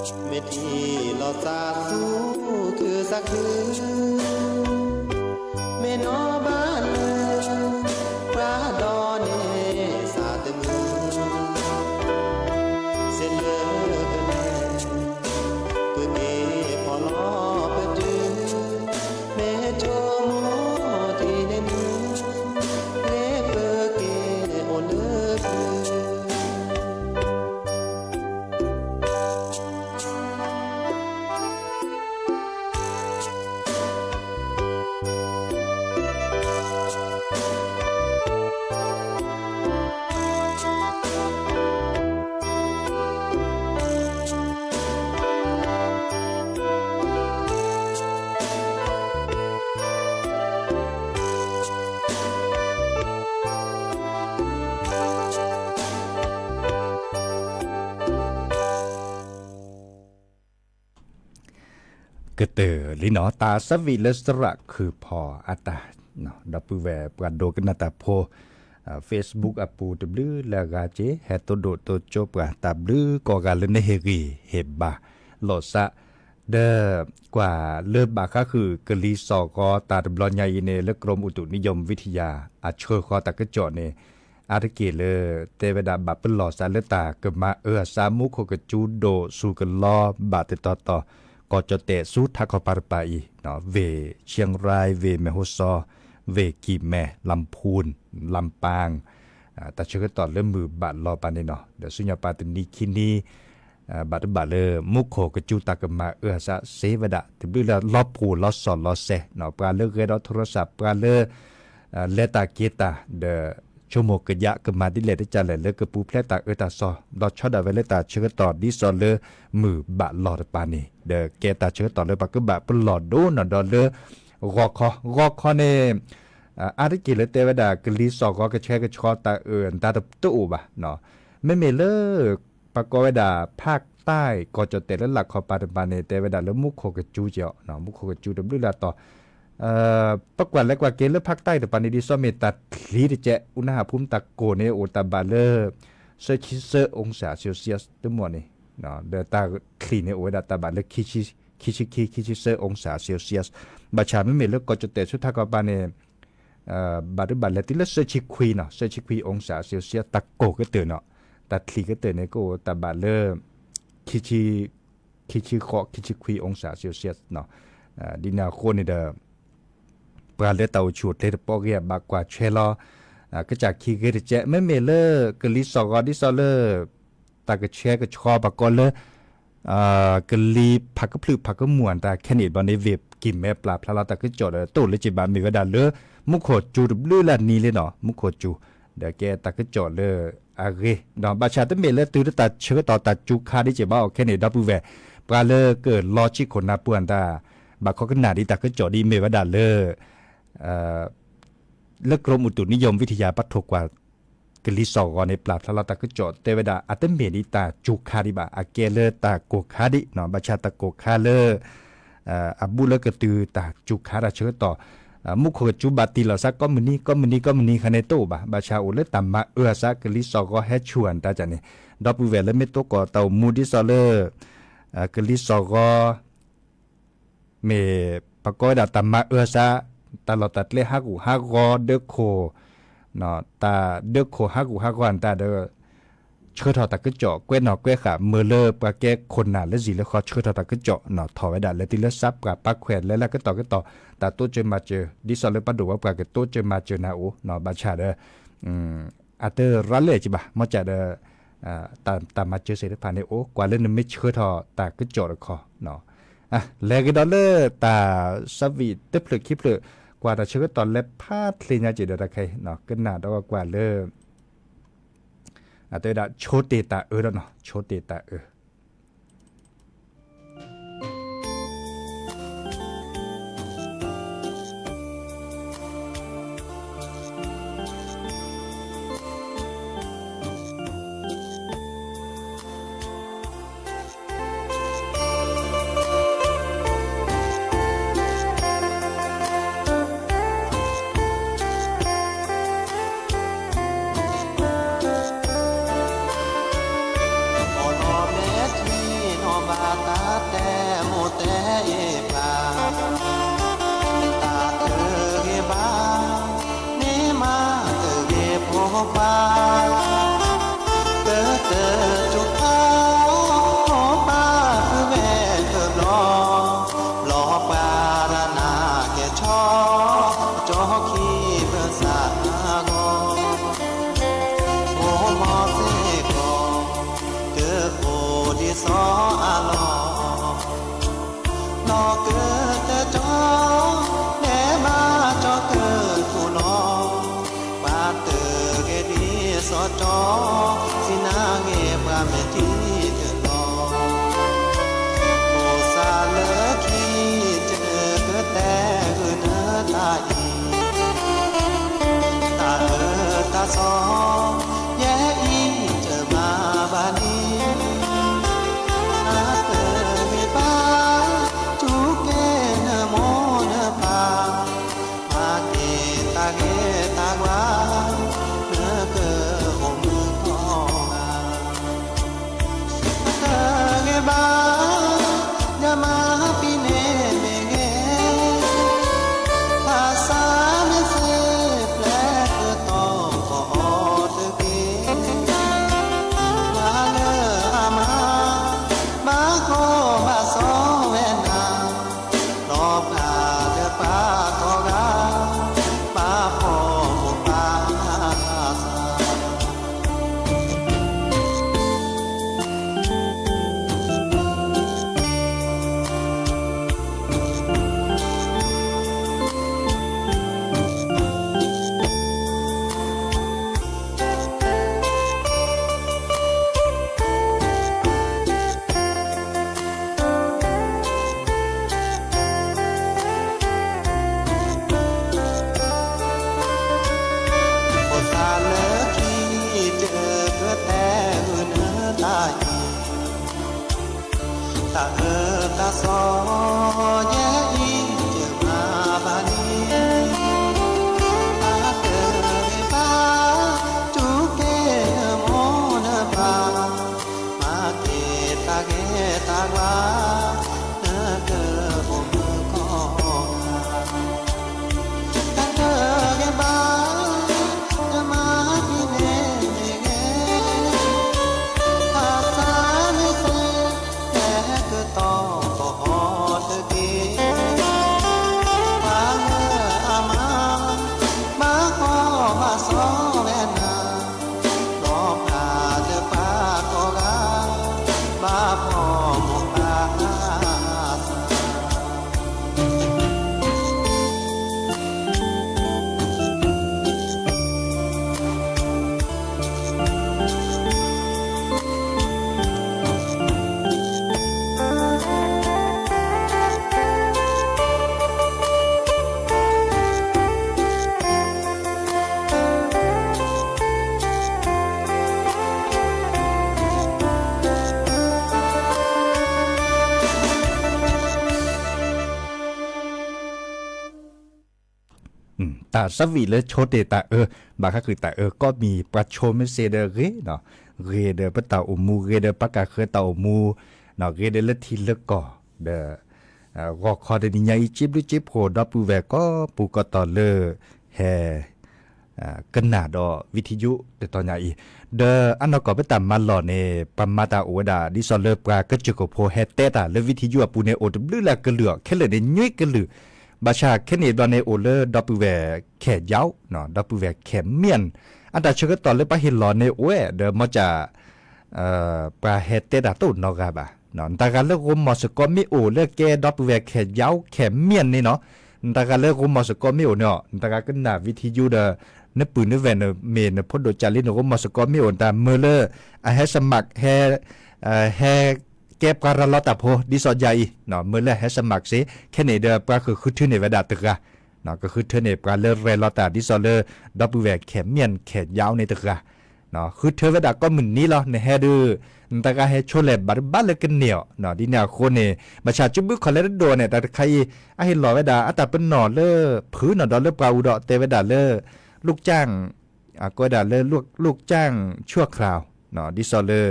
မ့ၢ်ထံၣ်လီၤသးသူခုသးခု, မ့ၢ်နီၢ်ဘၣ်လၢ ပှၤဒီးန့ၢ်သးတမုာ်, ဆဲးလၢကလဲၤ ကက့ၤဖီၣ်လီၤပတုာ်, မ့ၢ်ဆိကမိၣ်ထံၣ်န့ၢ်နုၤ, ဂ့ၤပက့ၤအိၣ်လၢပျုၤ ကတၢၢ်လံနီၤ တၢ်ဆၢဝံၤလၢသရၣ်ခုၣ်ဖီအတၢ်, ဒီပုၢ်ဝဲၢ်ပှၤဒိကနၣ်တၢ်ဖိ Facebook အပူၤတဘျုးလၢအဂၤက့ၤ ဟဲတိၢ်ဒိၣ်တိၢ်ကၠိပှၤတၢ်ဘျုးကိးဂၤလၢနဟ့ၣ်ဂံၢ်ဟ့ၣ်ဘါလိာ်သး, ဒီးကွၢ်လၢဘၣ်ဃးဃုာ်ကလံၤစိးဂီၤတၢ်တဘျီညါအံၤန့ၣ် လၢ กรมอุตุนิยมวิทยา အဆှၢဃီၤတၢ်ကစီၣ်န့ၣ် အါတက့ၢ်လၢ တဲဝဲဒၣ်ဘၣ်ပလီၢ်သးလၢတၢ်ကမၤအၢအသး မူခိၣ်ကစူၤဒိၣ်ဆူၣ်ကလီဘၣ်တတီၤတီၤ ကီၢ်ကၠီၣ်တဲာ်ဆူထးခီပၤတပၤအံၤ, ဝ့ၢ် เชียงราย ဝ့ၢ် แม่ฮ่องสอน ဝ့ၢ် เชียงใหม่ ลำพูน ลำปาง တၢ်ဆၢကတီၢ်လၢမုၢ်ဘၣ်လီၤပာ်န့ၣ်နီၤ ဒီးဆူညါပာ်တနံၤခံနံၤ ဘၣ်တဘၣ်လၢ မူခိၣ်ကစူၤတၢ်ကမၤအၢအသးစ့ၢ်ဝဲဒၣ် တဘျုးလၢလီၤပှီၢ်လီၤစီၣ်လီၤစဲး ပှၤလၢဂဲၤဒီးထိရစး ပှၤလၢ လဲၤတၢ်က့ၤတၢ် ဒီးဆိကမိၣ်ကယးကမၤဒ်လဲၣ်ဒ်လဲၣ်လၢကပူၤဖျဲးတၢ်အၢတၢ်သီ ဒီးဆီဒၣ်ဝဲလၢတၢ်ဆၢကတီၢ်ဒ်သိးလၢမုၢ်ဘၣ်လီၤတပၤန့ၣ် ဒီးကဲတၢ်ဆၢကတီၢ်လၢပှၤကဘၣ်ပလီၢ်ဒိၣ်နီၢ်ဒီးလၢ ဂီၤခီ ဂီၤခီန့ၣ် အါတက့ၢ်လၢတဲဝဲဒၣ် ကလံၤစိးဂီၤကဆှဲကဆှီတၢ်အၢၣ်တၢ်တအိၣ်ဘၣ် မ့မ့ၢ်လၢ ပကိးဝဲဒၣ် ภาคใต้ ကီၢ်ကၠီၣ်တဲာ်လၢလၢ်ခီပၤတပၤန့ၣ် တဲဝဲဒၣ်လၢမူခိၣ်ကစူၤကီး မူခိၣ်ကစူၤတဘျုးလၢ်တီၤ ပကွၢ်လဲၤကွၢ်က့ၤလၢ ภาคใต้ တပၤန့ၣ် ဒ်သိးမ့ၢ်တၢ်ချံတကဲး อุณหภูมิ တၢ်ကိၢ်န့ၣ် အိၣ်တၢ်ဘၣ်လၢ သၢဆံသၢ องศาเซลเซียส တမီၢ်န့ၣ်, ဒီးတၢ်ချံၣ်န့ၣ်အိၣ်ဝဲဒၣ်တၢ်ဘၣ်လၢ ခံဆံခံ ခံဆံသၢ องศาเซลเซียส. ဘၣ်ဆၣ်မ့မ့ၢ်လၢကီၢ်ကၠီၣ်တဲာ်ဆူထးကီၢ်ပၤန့ၣ် ဘၣ်ဒုးဘၣ်လဲၤတုၤလၢသၢဆံခွံနီၤ, သၢဆံခွံ องศาเซลเซียส တၢ်ကိၢ်ကတၢၢ်နီၤ, တၢ်ချံၣ်ကတၢၢ်န့ၣ် ကအိၣ်တၢ်ဘၣ်လၢ ခံဆံ ခံဆံဃိး ခံဆံခွံ องศาเซลเซียสနီၤ. ဒ်န့ၣ်အဃိန့ၣ်ဒီး ပှၤလၢတၢ်အိၣ်ဆူၣ်အိၣ်ချ့တပီၢ်ဂ့ၤ ဘၣ်ကွၢ်ထွဲလီၤ ကစၢ်ခံဂ့ၤတကဲး, မ့မ့ၢ်လၢကလံၤစီၣ်ဂီၤဒ်သိးလၢ တၢ်ကဆှဲကဆှီပှၤကိးလၢ ကလံၤဖးကဖျၢၣ်ဖးကမူၣ်အတၢ်ခဲန့ၣ်ဘျီန့ၣ် ဝ့ၢ်ကံၢ်မဲပျၢ်ဖျါလီၤတၢ်ကစီၣ်ဒီး တအိၣ်လၢက့ၤဘၣ်မ့ၢ်ဝဲဒၣ်လၢ မူခိၣ်စူၤတဘျုးလၢနံၤလံနီၤ, မူခိၣ်စူၤ ဒီးကဲတၢ်ကစီၣ်လၢအဂ့ၤဒီး ဘၣ်ဆၣ်တမ့ၢ်လၢတုၤလၢတၢ်ဆၢကတီၢ်တၢ်စူၤခါဒ်က့ၤဘၣ်အီၤခဲန့ၣ် ဒီပုၢ်ဝဲၢ် ပှၤလၢကလီၤဆံခိၣ်နၢ်ပူၤအတၢ် ဘၣ်ခိးကနၣ်ဒ်တၢ်ကစီၣ်ဒ်မ့ၢ်ဝဲဒၣ်လၢ လၢ กรมอุตุนิยมวิทยา ပှၤထိၣ်ကွၢ် ကလံၤစီၣ်ဂီၤန့ၣ် ပျၢ်ဖျါလီၤတၢ်ကစီၣ်တဲဝဲဒၣ် အတမ့ၢ်ဒ်တၢ်စူၤခါဒံးဘၣ်, အကဲလၢတၢ်ကိၢ်ခါဒံးနီၤ, ဘၣ်ဆၣ်တၢ်ကိၢ်ခါလၢ အဘူးလၢကတုၤတၢ်စူၤခါတၢ်ဆၢကတီၢ် မူခိၣ်ကစူၤဘၣ်တံၢ်လီၤစးကိးမုၢ်နံၤ ကိးမုၢ်နံၤ ကိးမုၢ်နံၤခါန့ၣ်တအိၣ်ဘၣ်, ဘၣ်ဆၣ်အိၣ်လၢတၢ်မၤအၢအသး ကလံၤစီၣ်ဂီၤဟဲဆူၣ်အတၢ်န့ၣ် ဒီပုၢ်ဝဲၢ်လၢမ့ၢ်တိၢ်ကီၢ်တၢ်အိၣ်မူဒ်သိးလၢ ကလံၤစီၣ်ဂီၤ မ့ၢ်ပကိးဝဲဒၣ်တၢ်မၤအၢအသး တၢ်လီၢ်တၢ်ကျဲဟးဂူာ်ဟးဂီၤ ဒၢခိၣ် တၢ်ဒၢခိၣ်ဟးဂူာ်ဟးဂီၤအတၢ်ဒီး ဆှၢထီၣ်တၢ်ကစီၣ် ကွဲးနီၣ်ကွဲးဃာ် မၢလၢပှၤကဲခိၣ်နၢ်လၢဇံၣ်လၢဃီ ဆှၢထီၣ်တၢ်ကစီၣ်နီၤ ထီၣ်ဝဲဒၣ်လဲၤတုၤလၢသးပှၢ်ပာ်ခွဲး လဲၤလၢကတီၢ်ကတီၢ် တၢ်တိစၢၤမၤစၢၤ ဒ်သိးလၢပှၤဒိၣ်ဝဲပှၤကတိစၢၤမၤစၢၤနၤအိၣ်နီၤ ဘၣ်ဆၣ်ဒီး အတရၤလဲၣ်ကဘၣ် မ့ၢ်ကဒီး တၢ်မၤစၢၤသ့ၣ်တဖၣ်န့ၣ်အိၣ် ကွၢ်လၢနမ့ၢ်ဆှၢထီၣ်တၢ်ကစီၣ်တခီ လဲၤကဒီးလၢတၢ်သးဝံၣ်တဖျၢၣ်ခံဖျၢၣ် ကွၢ်တၢ်ဆၢကတီၢ်လဲၤဖးချ့ညါက့ၤဒီးတၢ်ခဲအံၤ ကနၣ်ဒီးကွၢ်လၢ အတဲဝဲဒၣ် ဆိတ့ၢ်တၢ်အၢဒီးနီၤ ဆိတ့ၢ်တၢ်အၢ အီၣ်နီၢ်မဲာ်ထံနီၢ်ဘၣ်တၢ်တဲမိၢ်တဲအ့ၣ်ပၢ် တၢ်တဂ့ၤဘၣ် န့ၢ်မၤတဂ့ၤဖိခွါ တတၢၢ်တူၢ်ဖး ဖိပၢ်ဖုဝဲတဘျီ ဘျီပှၤတၢ်နးကဲၤဆီ ကၠီခံပၢၢ်စးဂီၤ ဖိမီၤစ့ၢ်ကီး ကအိၣ်ဒ်သိးအလီၢ် နီၢ်ကတၢၢ်တီ လဲၤဘၣ်တီကထိၣ်လီၤ ပှၤတဂ့ၤဒ်သိးတီ စံးနါဂ့ၤပှၤမဲာ်ထံတလီၢ် ဖိသၣ်လၢခံ တကတဲဂုာ်နတၢ်အံၤ တၢ်အၢတၢ်သီ ယဲအံၤတမၤဘၣ်န့ၣ် အတဂ့ၤဘၣ် တူၢ်ကဲနမိၢ်နပၢ် မၤက့ၤတၢ်ဂ့ၤတၢ်ဝါ နကအိၣ်မုာ်ထီၣ်ဂၤ တဂ့ၤဘၣ် ယမၤပံၤန့ၣ်မ့ၢ်ဂ့ၤ ဘၣ်ဆၣ်မ့ၢ်စ့ၢ်ပျဲကတီၤဃီၤအီၤတက့ၢ် မၤလၢအမၤ ဘၣ်ကီဘၣ်စီဝဲနၤ လီၤဖးဒီးပှၤတီဂၤ ပာ်ဖှိၣ်မိၢ်ပၢ်သး ဖိသၣ်လၢခံ တကတဲဂုာ်နတၢ်အံၤ တၢ်အၢတၢ်သီ ယဲအံၤတမၤဘၣ်န့ၣ် အတဂ့ၤဘၣ် တူၢ်ကဲနမိၢ်န နကအိၣ်မုာ်ခီဂာ် တၢ်တဂ့ၤဘၣ် တမၤပံၤန့ၣ်ဂ့ၤ, ဘၣ်ဆၣ်မ့ၢ်စ့ၢ် ဟဲကတီၤကဟီၣ်တက့ၢ်. ပှၤလၢအမၤ ဘၣ်ကီဘၣ်စီဝဲနၤ, ဒီးပှၤလၢပှၤကိးဂၤ ဘၣ်ဖှီၣ်မိၢ်ပၢ်သး တၢ်သးဝံၣ်လၢဆိတ့ၢ်တၢ်အၢ, ဘၣ်ဃးဃုာ်တၢ်အၢကီးမံၤ ပှၤဆိမ့ၢ်စ့ၢ်ဒီးဂ့ၤ, ဂ့ၤဒီးပတၢ်အိၣ်မူ, ဂ့ၤဒီးပှၤကဃၢၤတၢ်အိၣ်မူ, ဂ့ၤဒီးလၢထံလၢကီၢ်, ဒီး ဂီၤခီတနံၤညါအံၤ စံးဘျုးစံးဖှိၣ်ဒီပုၢ်ဝဲၢ်ကိးပူၤကိးတီၤလၢ ဟဲ ကနၣ်ဒီးဝံထံယိတတီၤညါအံၤ, ဒီးအနီၢ်ကီၢ်ပတၢ်မၤလီၢ်န့ၣ် ပှၤမၤတၢ်အိၣ်ဝဲဒၣ် ဒ်သိးလၢပှၤကစၢၢ်ခိၣ်ဖိဟဲတဲတၢ်လၢဝံထံယိအပူၤန့ၣ် အိၣ်တဘျုးလၢကလုာ်အီၤ, ခဲလၢာ်န့ၣ် နွံကလုာ်, ဘၣ်ဆၣ်ခဲန့ၣ်ဘျီန့ၣ် အိၣ်လၢဒီပုၢ်ဝဲၢ်ခဲၣ်ယါ, ဒီပုၢ်ဝဲၢ်ခဲၣ်မၠၣ်, အတၢ်ဆၢကတီၢ်လၢပှၤဟ့ၣ်လီၤန့ၣ်အိၣ်ဝဲ, ဒီးမ့ၢ်က ပှၤဟဲတဲတၢ်တအိၣ်နီတဂၤဘၣ်. နတဂၤလၢဂိၢ်မီၢ်စ့ၢ်ကီးမ့ၢ်အိၣ်လၢကဲဒီပုၢ်ဝဲၢ်ခဲၣ်ယါခဲၣ်မၠၣ်န့ၣ်နီၤ, နတဂၤလၢဂိၢ်မီၢ်စ့ၢ်ကီးမ့ၢ်အိၣ်န့ၣ်, နတဂၤကနၣ်ဝံထံယိဒီး နပုၢ်နဝဲၢ်နမ့ၢ်နဖိဒိၣ်ကၢ်လံ နဂိၢ်မီၢ်စ့ၢ်ကီးမ့ၢ်အိၣ် နတၢ်မၢလၢ အဟဲစမး ဟဲ ဟဲကဲပှၤရၤလီၤတၢ်ဖိ ဒ်သိးယၤအံၤ မၢလၢအဟဲစမးစ့ၢ်, ခဲန့ၣ်ဒီးပှၤကဃုထၢန့ၢ်ဝဲဒၣ်တဂၤ ကဃုထၢန့ၢ်ပှၤလၢရဲၣ်လီၤတၢ် ဒ်သိးလၢ ဒီပုၢ်ဝဲၢ်ခဲၣ်မၠၣ်ခဲၣ်ယါန့ၣ်တဂၤ ဃုထၢဝဲဒၣ်ကိးမုၢ်နံၤလီၤ. နဟဲဒီး နတဂၤဟဲဆိလဲၣ်ဘၣ်တဘၣ်လၢကန့ၢ်အီၤ, ဒ်န့ၣ်အဃိန့ၣ် ဘၣ်ဆၣ်စုဘုခီၣ်လဲတဒိၣ်န့ၣ် တၢ်တခါအံၤ အဟ့ၣ်လီၤဝဲဒၣ်အတၢ်ပနီၣ်လၢ ဖုနီၤ ဒီးလၢပှၤအူဒီးတဲဝဲဒၣ်လၢ လိၣ်ကၠၣ် အကိးဝဲဒၣ်လၢ လိၣ်ကၠၣ်ဆူၣ်ခရၣ် ဒ်သိးလၢ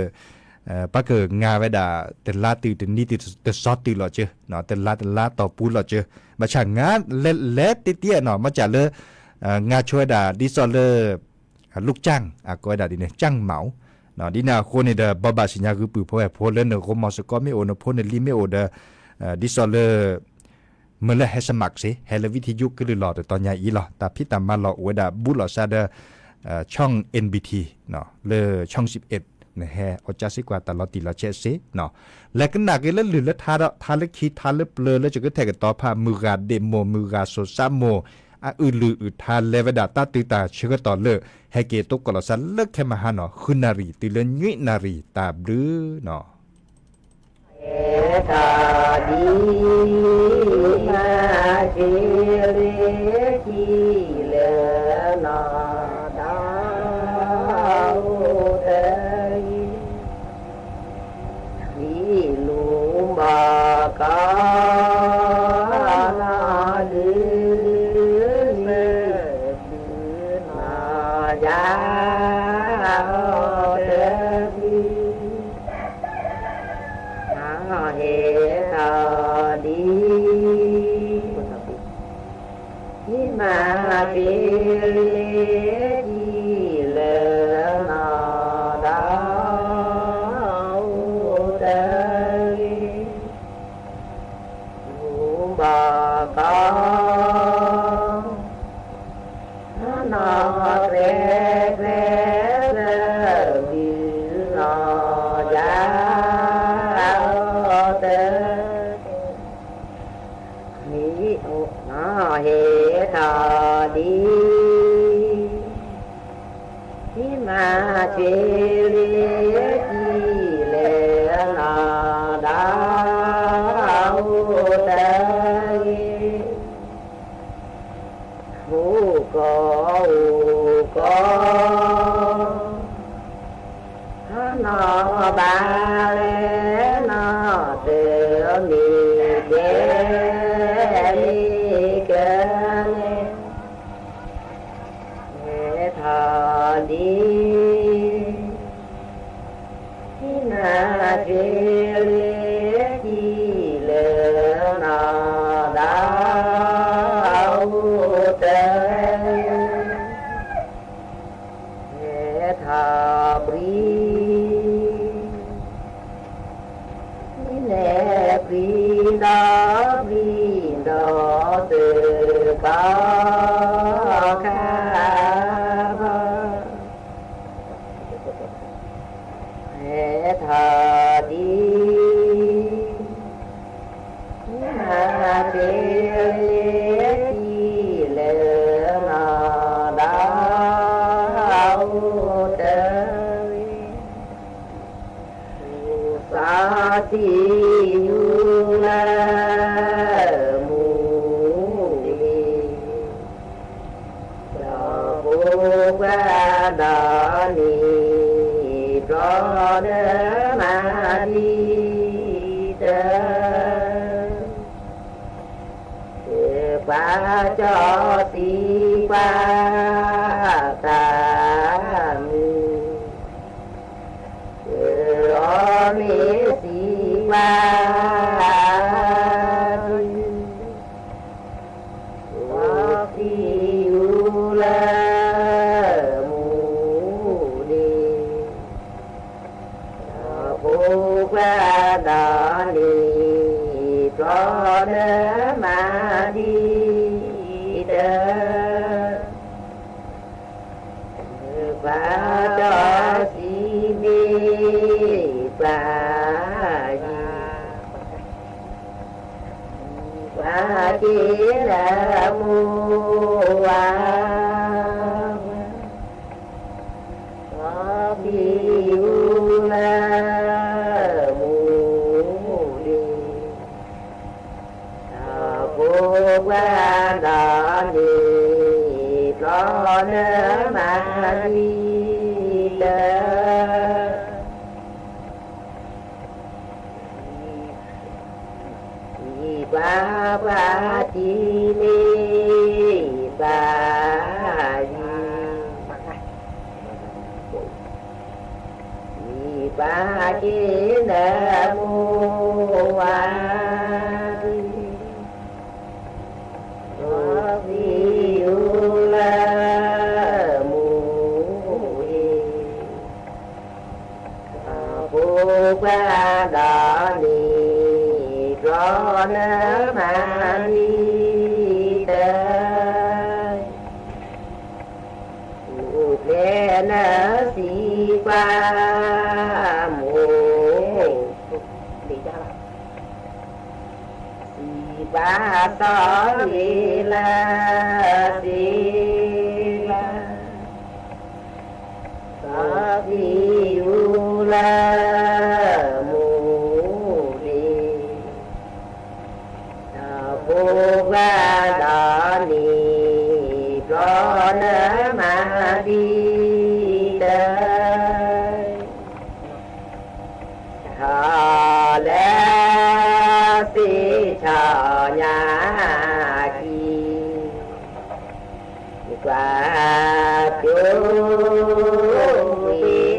ပှၤကငါဝဲဒၣ် တလါတုၤတနံၤတုၤတစီတုၤလီၤစၢၤ, တလါတလါတီၢ်ပူၤလီၤစၢၤ, ဘၣ်ဆၣ်ငါလဲၤလဲၤတ့တ့နီၤ မ့ၢ်ကၢ်လၢ ငါဆိဝဲဒၣ် ဒ်သိးလၢ လိၣ်ကၠၣ် အကိးဝဲဒၣ်ဒ်န့ၣ် ကၠၣ်မး, ဒ်န့ၣ်အဃိန့ၣ်ဒီး ဘိးဘၣ်စံၣ်ညါဂုာ်ပုၢ်ဖိဝဲၢ်ဖိလၢနဂိၢ်မီၢ်စ့ၢ်ကီးမ့ၢ်အိၣ် နဖိနလံၤမ့ၢ်အိၣ်ဒီး ဒ်သိးလၢ မၢလၢဟဲစမးစ့ၢ် ဟဲလၢဝံထံယိကလုၢ်လီၤတတီၤညါအံၤလီၤ. တၢ်ဖံးတၢ်မၤလီၢ်အိၣ်ဝဲဒၣ်ဘူးလိာ်စါဒီး ဆီၣ် NBT လၢဆီၣ် နဟဲအီၣ်ကၠၣ်စ့ၢ်ကီးတၢ်လီၤတံၢ်လီၤဆဲးစ့ၢ်, လဲၤကနၣ်က့ၤလၢလုၢ်လၢထါဒီး ထါလၢခံထါလၢပျၢၤလၢယကတဲာ်ကတီၤဖး မုၢ်ဂၤဒ့ၣ်မိၢ် မုၢ်ဂၤစိၤစးမိၢ် အအုၣ်လုၢ်အုၣ်ထါလဲၤဝဲဒၣ်တၢ်တုၤတၢ်ဆၢကတီၢ်လၢ ဟဲက့ၤတိကိၣ်လီၤစါလၢခဲမဟါနီၤ ဃုနၣ်ရံၣ်တုၤလၢနွံနၣ်ရံၣ် တၢ်ဘျုးနီၤ တၢ်ဒ်မၤစ့ၢ် ကံၣ်လဲၢ်နီၢ် တၢ်အိၣ်တဂ့ၤ ဒ်လူၤဘၣ်ကီ နီၢ်ဒုး မ့ၢ်ဒုးနီၢ်ယၤ အိၣ်တဂ့ၤ ဟ့ၣ်ထီၣ်ဒ် ဒ်မၤစ့ၢ် ကံၣ်လဲၢ်နီၢ် တၢ်အိၣ်တဂ့ၤ လူၤဘၣ်ကီ နီၢ်ကျဲကျဲ ဘျၢဘျၢနီၢ်ယၤ အိၣ်တဂ့ၤ ဟ့ၣ်ထီၣ်ဒ် ဒ်မၤစ့ၢ် ကံၣ်လဲၢ်နီၢ် တၢ်အိၣ်တဂ့ၤ အိၣ်ကီ အိၣ်ကီ နီၢ်ဘၣ်လဲၣ် နီၢ်တမ့ၢ်ကဲ မ့ၢ်ကဲန့ၣ် ဟ့ၣ်ထီၣ်ဒ် ဒ်မၤစ့ၢ် ထီၣ်တံၤ မၤတ့ၢ်လံထံလၢနီၢ် ဒီးအိၣ်တ့ၢ် စီၤစံယိၤလၢ မူၤဒ့ၣ် ဒီးဖိခွါဒီးန့ၣ် ဘျီလၢမၤဒ်တၢ် ကွၢ်ကၠီစံးကွၢ်တၢ်မုာ် အီၤမ့ၢ်စံးကွၢ် စီၤစံယိၤလၢ မူၤဒ့ၣ် ဒီးဖိခွါဒီးန့ၣ် ဘျီလၢမၤဒ်တၢ် ကွၢ်ကၠီစံးဘ့ၣ်ပှၤယံၤ ကွၢ်က့ၤလၢမိၢ်ဝၤ စီၤစံယိၤလၢ မူၤဒ့ၣ် ဒီးဖိခွါဒီးန့ၣ် ဘျီလၢမၤဒ်တၢ် စံးကွၢ်ပှၤတံၤမ့ၢ်ပှၤယံၤ စံးကွၢ်က့ၤလၢမိၢ်ဝၤ စီၤစံယိၤလၢ မူၤဒ့ၣ် ဒီးဖိခွါဒီးန့ၣ် ဘျီလၢမၤဒ်တၢ် အိၣ်ဖျဲၣ်နၢၤစံးကွၢ် မိၢ် စံးကွၢ်စီၤလ့ၤလၢစ့လၢ စီၤစံယိၤလၢ မူၤဒ့ၣ် ဒီးဖိခွါဒီးန့ၣ် ဘျီလၢမၤဒ်တၢ် ထီၣ်လၢစ့ဆီညါခံ ကွၢ်ကၠိဝ့ၤလီၤ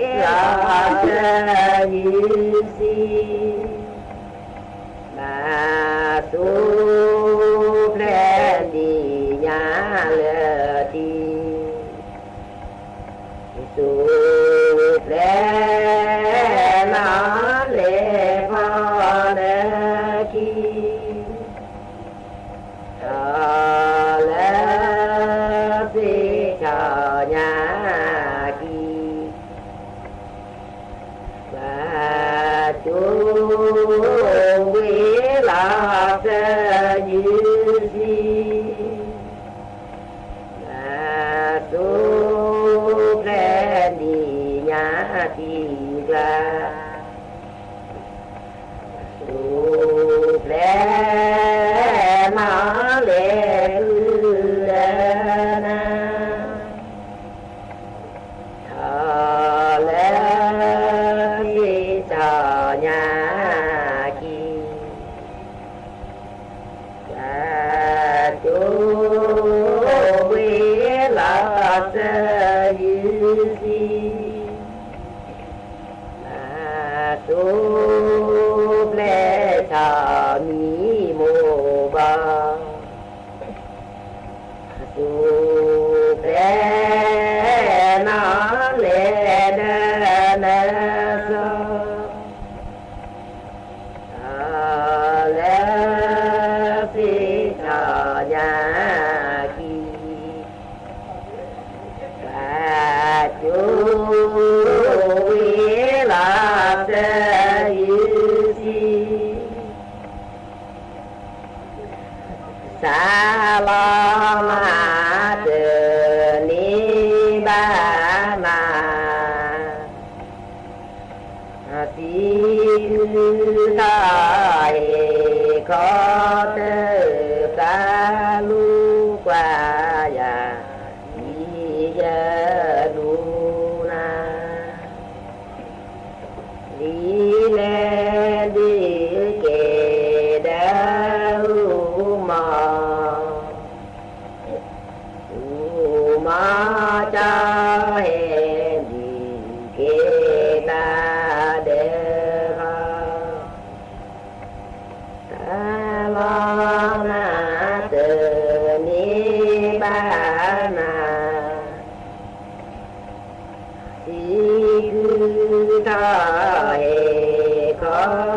စၢယုၢ်စံ ဘၣ်စိၤဖျဲၣ်ဒံးညါလၢတံၢ် စိၤဖျဲၣ်နီၢ်လဲၤဖီလၢခံ ထီၣ်လၢစ့ဆီညါခံ ကွၢ်ကၠိဝ့ၤလီၤစၢယုၢ်စံ ဘၣ်စိၤဖျဲၣ်ဒံးညါတံၢ်ကျါ စိၤဖျဲၣ်နီၢ်လဲၤဃုလၢနၤ ထီၣ်လၢစ့ဆီညါခံ ကွၢ်ကၠိဝ့ၤလီၤစၢယုၢ်စံ ဘၣ်စိၤဖျဲၣ်ဆီမံၤမိၢ်ဘီ စိၤဖျဲၣ်နီၢ်လဲၤဒၢနၤစီၤ ထီၣ်လၢစ့ဆီညါခံ ကွၢ်ကၠိဝ့ၤလီၤစၢ တယုၢ်ဆံ, စၤလီၤနၤတန့ၢ်ဘၣ်နၤ, စံးကုထီၣ်ဟ့ၣ်ခီတၢ်သးလူကွၢ်ယၤ, ဒ်ယလူၤနၤ ဒ်လဲၣ်ဒုးက့ၤဒီးအူမီၢ်, အူမီၢ်ကၠီဟဲဒုးက့ၤတၢ်ဒီးဟီ, စၤလီၤနၤတန့ၢ်ဘၣ်နၤ, စံးကုထီၣ်ဟ့ၣ်ခီ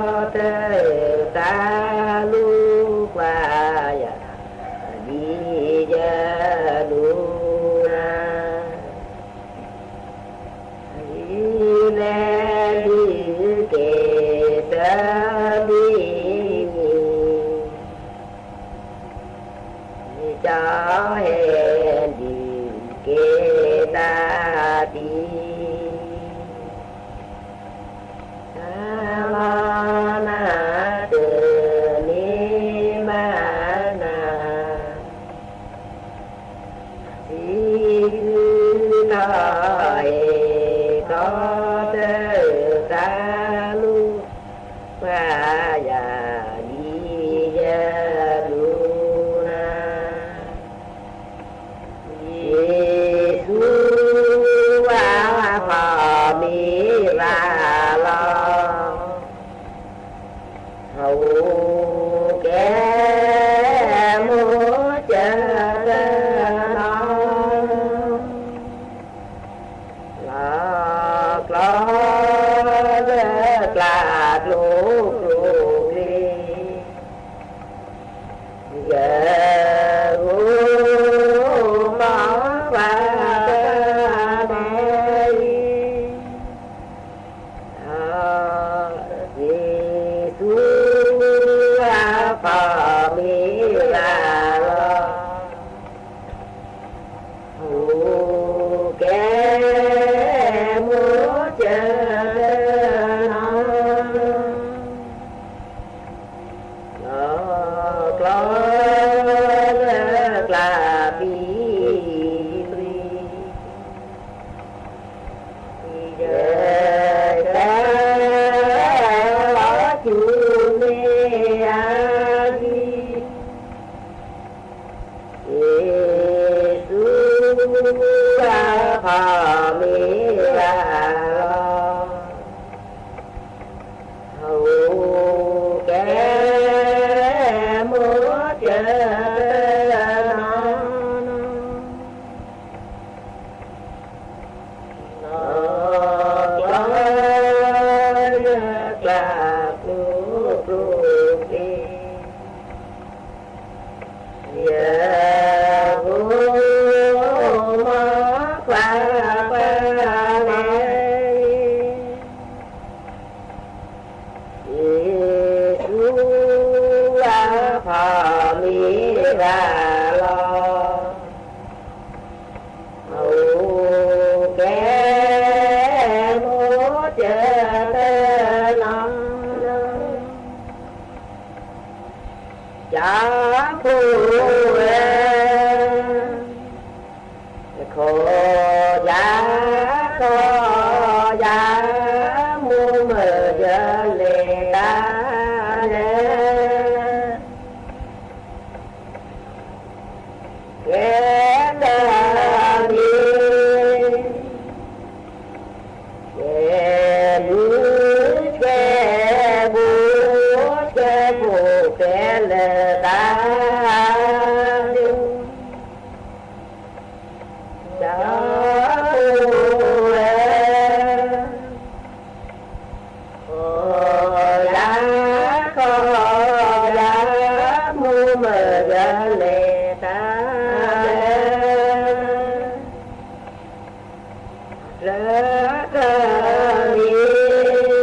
တၢ်သးလူကွၢ်ယၤ, ဒ်ယလူၤနၤ ဒ်လဲၣ်ဒုးက့ၤတၢ်ဒ်အံၤ, ကၠီဟဲဒုးက့ၤတၢ်ဒ်အံၤ, စၤလီၤနၤတန့ၢ်ဘၣ်နၤ စံးကုထီၣ်ဟ့ၣ်ခီတၢ်သးလူကွၢ်ယၤ, ဒ်ယလူၤနၤ ယ့ၣ်ၡူးအဖီမ့ၢ်ဘၣ်လီၤ, အအိၣ်ကဲမိၢ်စၢၤတနီၤ, လီၤကျီလၢကျးကျိကျိချ့ ယဂီၢ်မီၢ်ပှၤတဂၤန့ၣ်, ယ့ၣ်ၡူးအဖီမ့ၢ်ဘၣ်လီၤ, အိၣ်ကဲမိၢ်စၢၤတနီၤ, လီၤကျီလၢကျးဖံဖု, ယဆဲးလီၤဆူန့ၢ်အဒံး, ယ့ၣ်ၡူးအဖီမ့ၢ်ဘၣ်လီၤ, အိၣ်ကဲမိၢ်စၢၤတနီၤ, လီၤကျီလၢကျးကျိကျိချ့, ယဂီၢ်မီၢ်ပှၤပှၤန့ၣ်, ယ့ၣ်ၡူးအဖီမ့ၢ်ဘၣ်လီၤ, အိၣ်ကဲမိၢ်စၢၤတနီၤ, ယဖိဝဲ ခိးယၤ ခိးယၤ မိၢ်မၢယလဲၤတၢ်လဲၣ်, ကဲတၢ်န့ၣ် ကဲလူၤ ကဲဘိ ကဲဘိ ကဲလၢတၢ်ဒိၣ် တၢ်ဖိဝဲ ခိးယၤ ခိးယၤ မိၢ်မၢယလဲၤတၢ်လဲၣ် လၢတၢ်န့ၣ်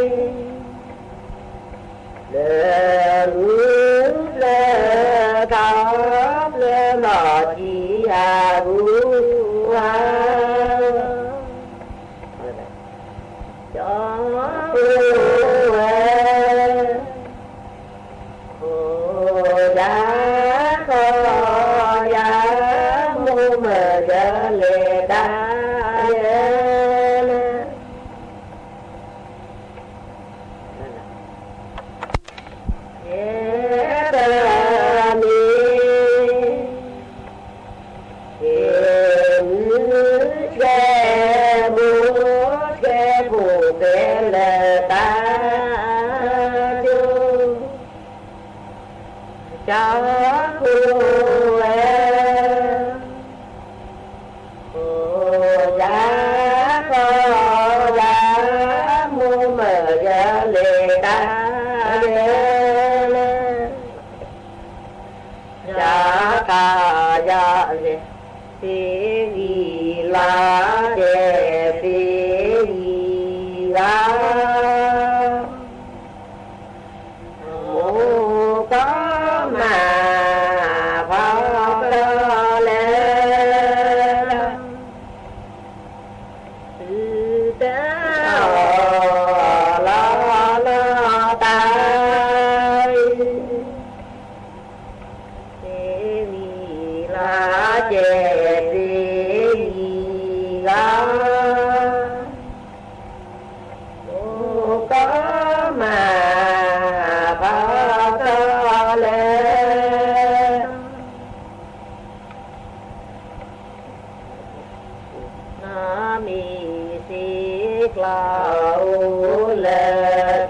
တမ့ၢ် ဆှဲမူ ဆှဲဖိး ဆှဲလၢတၢ် ကၠီၤခိၣ်ဝဲ အိၣ်ယၤခီယၤ မိၢ်မၢယၤလဲၤတၢ် ယၤခီယၤလဲၤ သ့ဂံၤလၤကဲ သ့ဂံၤလၤ မိၢ်ကီၢ်မး ဖီကီၢ်လဲၣ် သုတၢ်အီၣ်လီၤနီၢ်တၢ် သ့ဂံၤလၤကဲ သ့ဂံၤလၤ မိၢ်ကီၢ်မး ဖီကီၢ်လဲၣ်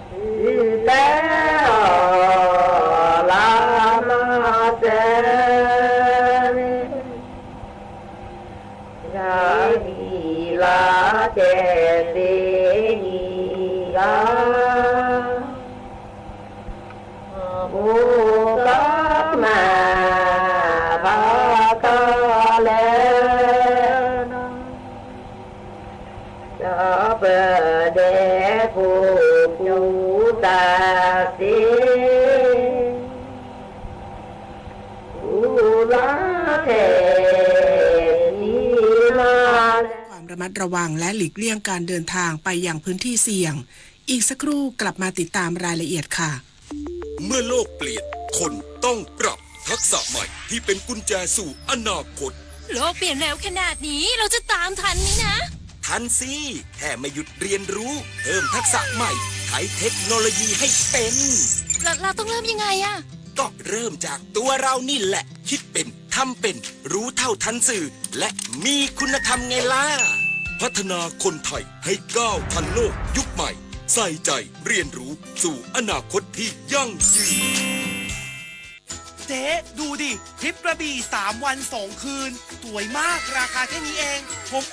နီၢ်မံၤစ့ကျီအိၣ်လၢကျဲ သုတၢ်အီၣ်လီၤနီၢ်စၢၤ ယၤဂံၤလၤကဲ သ့ဂံၤလၤ မိၢ်ကီၢ်မး ဖီကီၢ်လဲၣ် ဒီးပဒဲဖိကူတၢ်စ့ ကူလီၤထဲး ความระมัดระวังและหลีกเลี่ยงการเดินทางไปยังพื้นที่เสี่ยง อีกสักครู่กลับมาติดตามรายละเอียดค่ะ เมื่อโลกเปลี่ยน คนต้องปรับ ทักษะใหม่ที่เป็นกุญแจสู่อนาคต โลกเปลี่ยนเร็วขนาดนี้ เราจะตามทันไหมนะ ทันสิ แค่ไม่หยุดเรียนรู้ เพิ่มทักษะใหม่ ไขเทคโนโลยีให้เป็น แล้วเราต้องเริ่มยังไงอะ ก็เริ่มจากตัวเรานี่แหละ คิดเป็น ทำเป็น รู้เท่าทันสื่อ และมีคุณธรรมไงล่ะ พัฒนาคนไทยให้ก้าวทันโลกยุคใหม่ ใส่ใจ เรียนรู้ สู่อนาคตที่ยั่งยืน เจ๊ ดูดิ ทริปกระบี่ สามวันสองคืน สวยมาก ราคาแค่นี้เอง ผม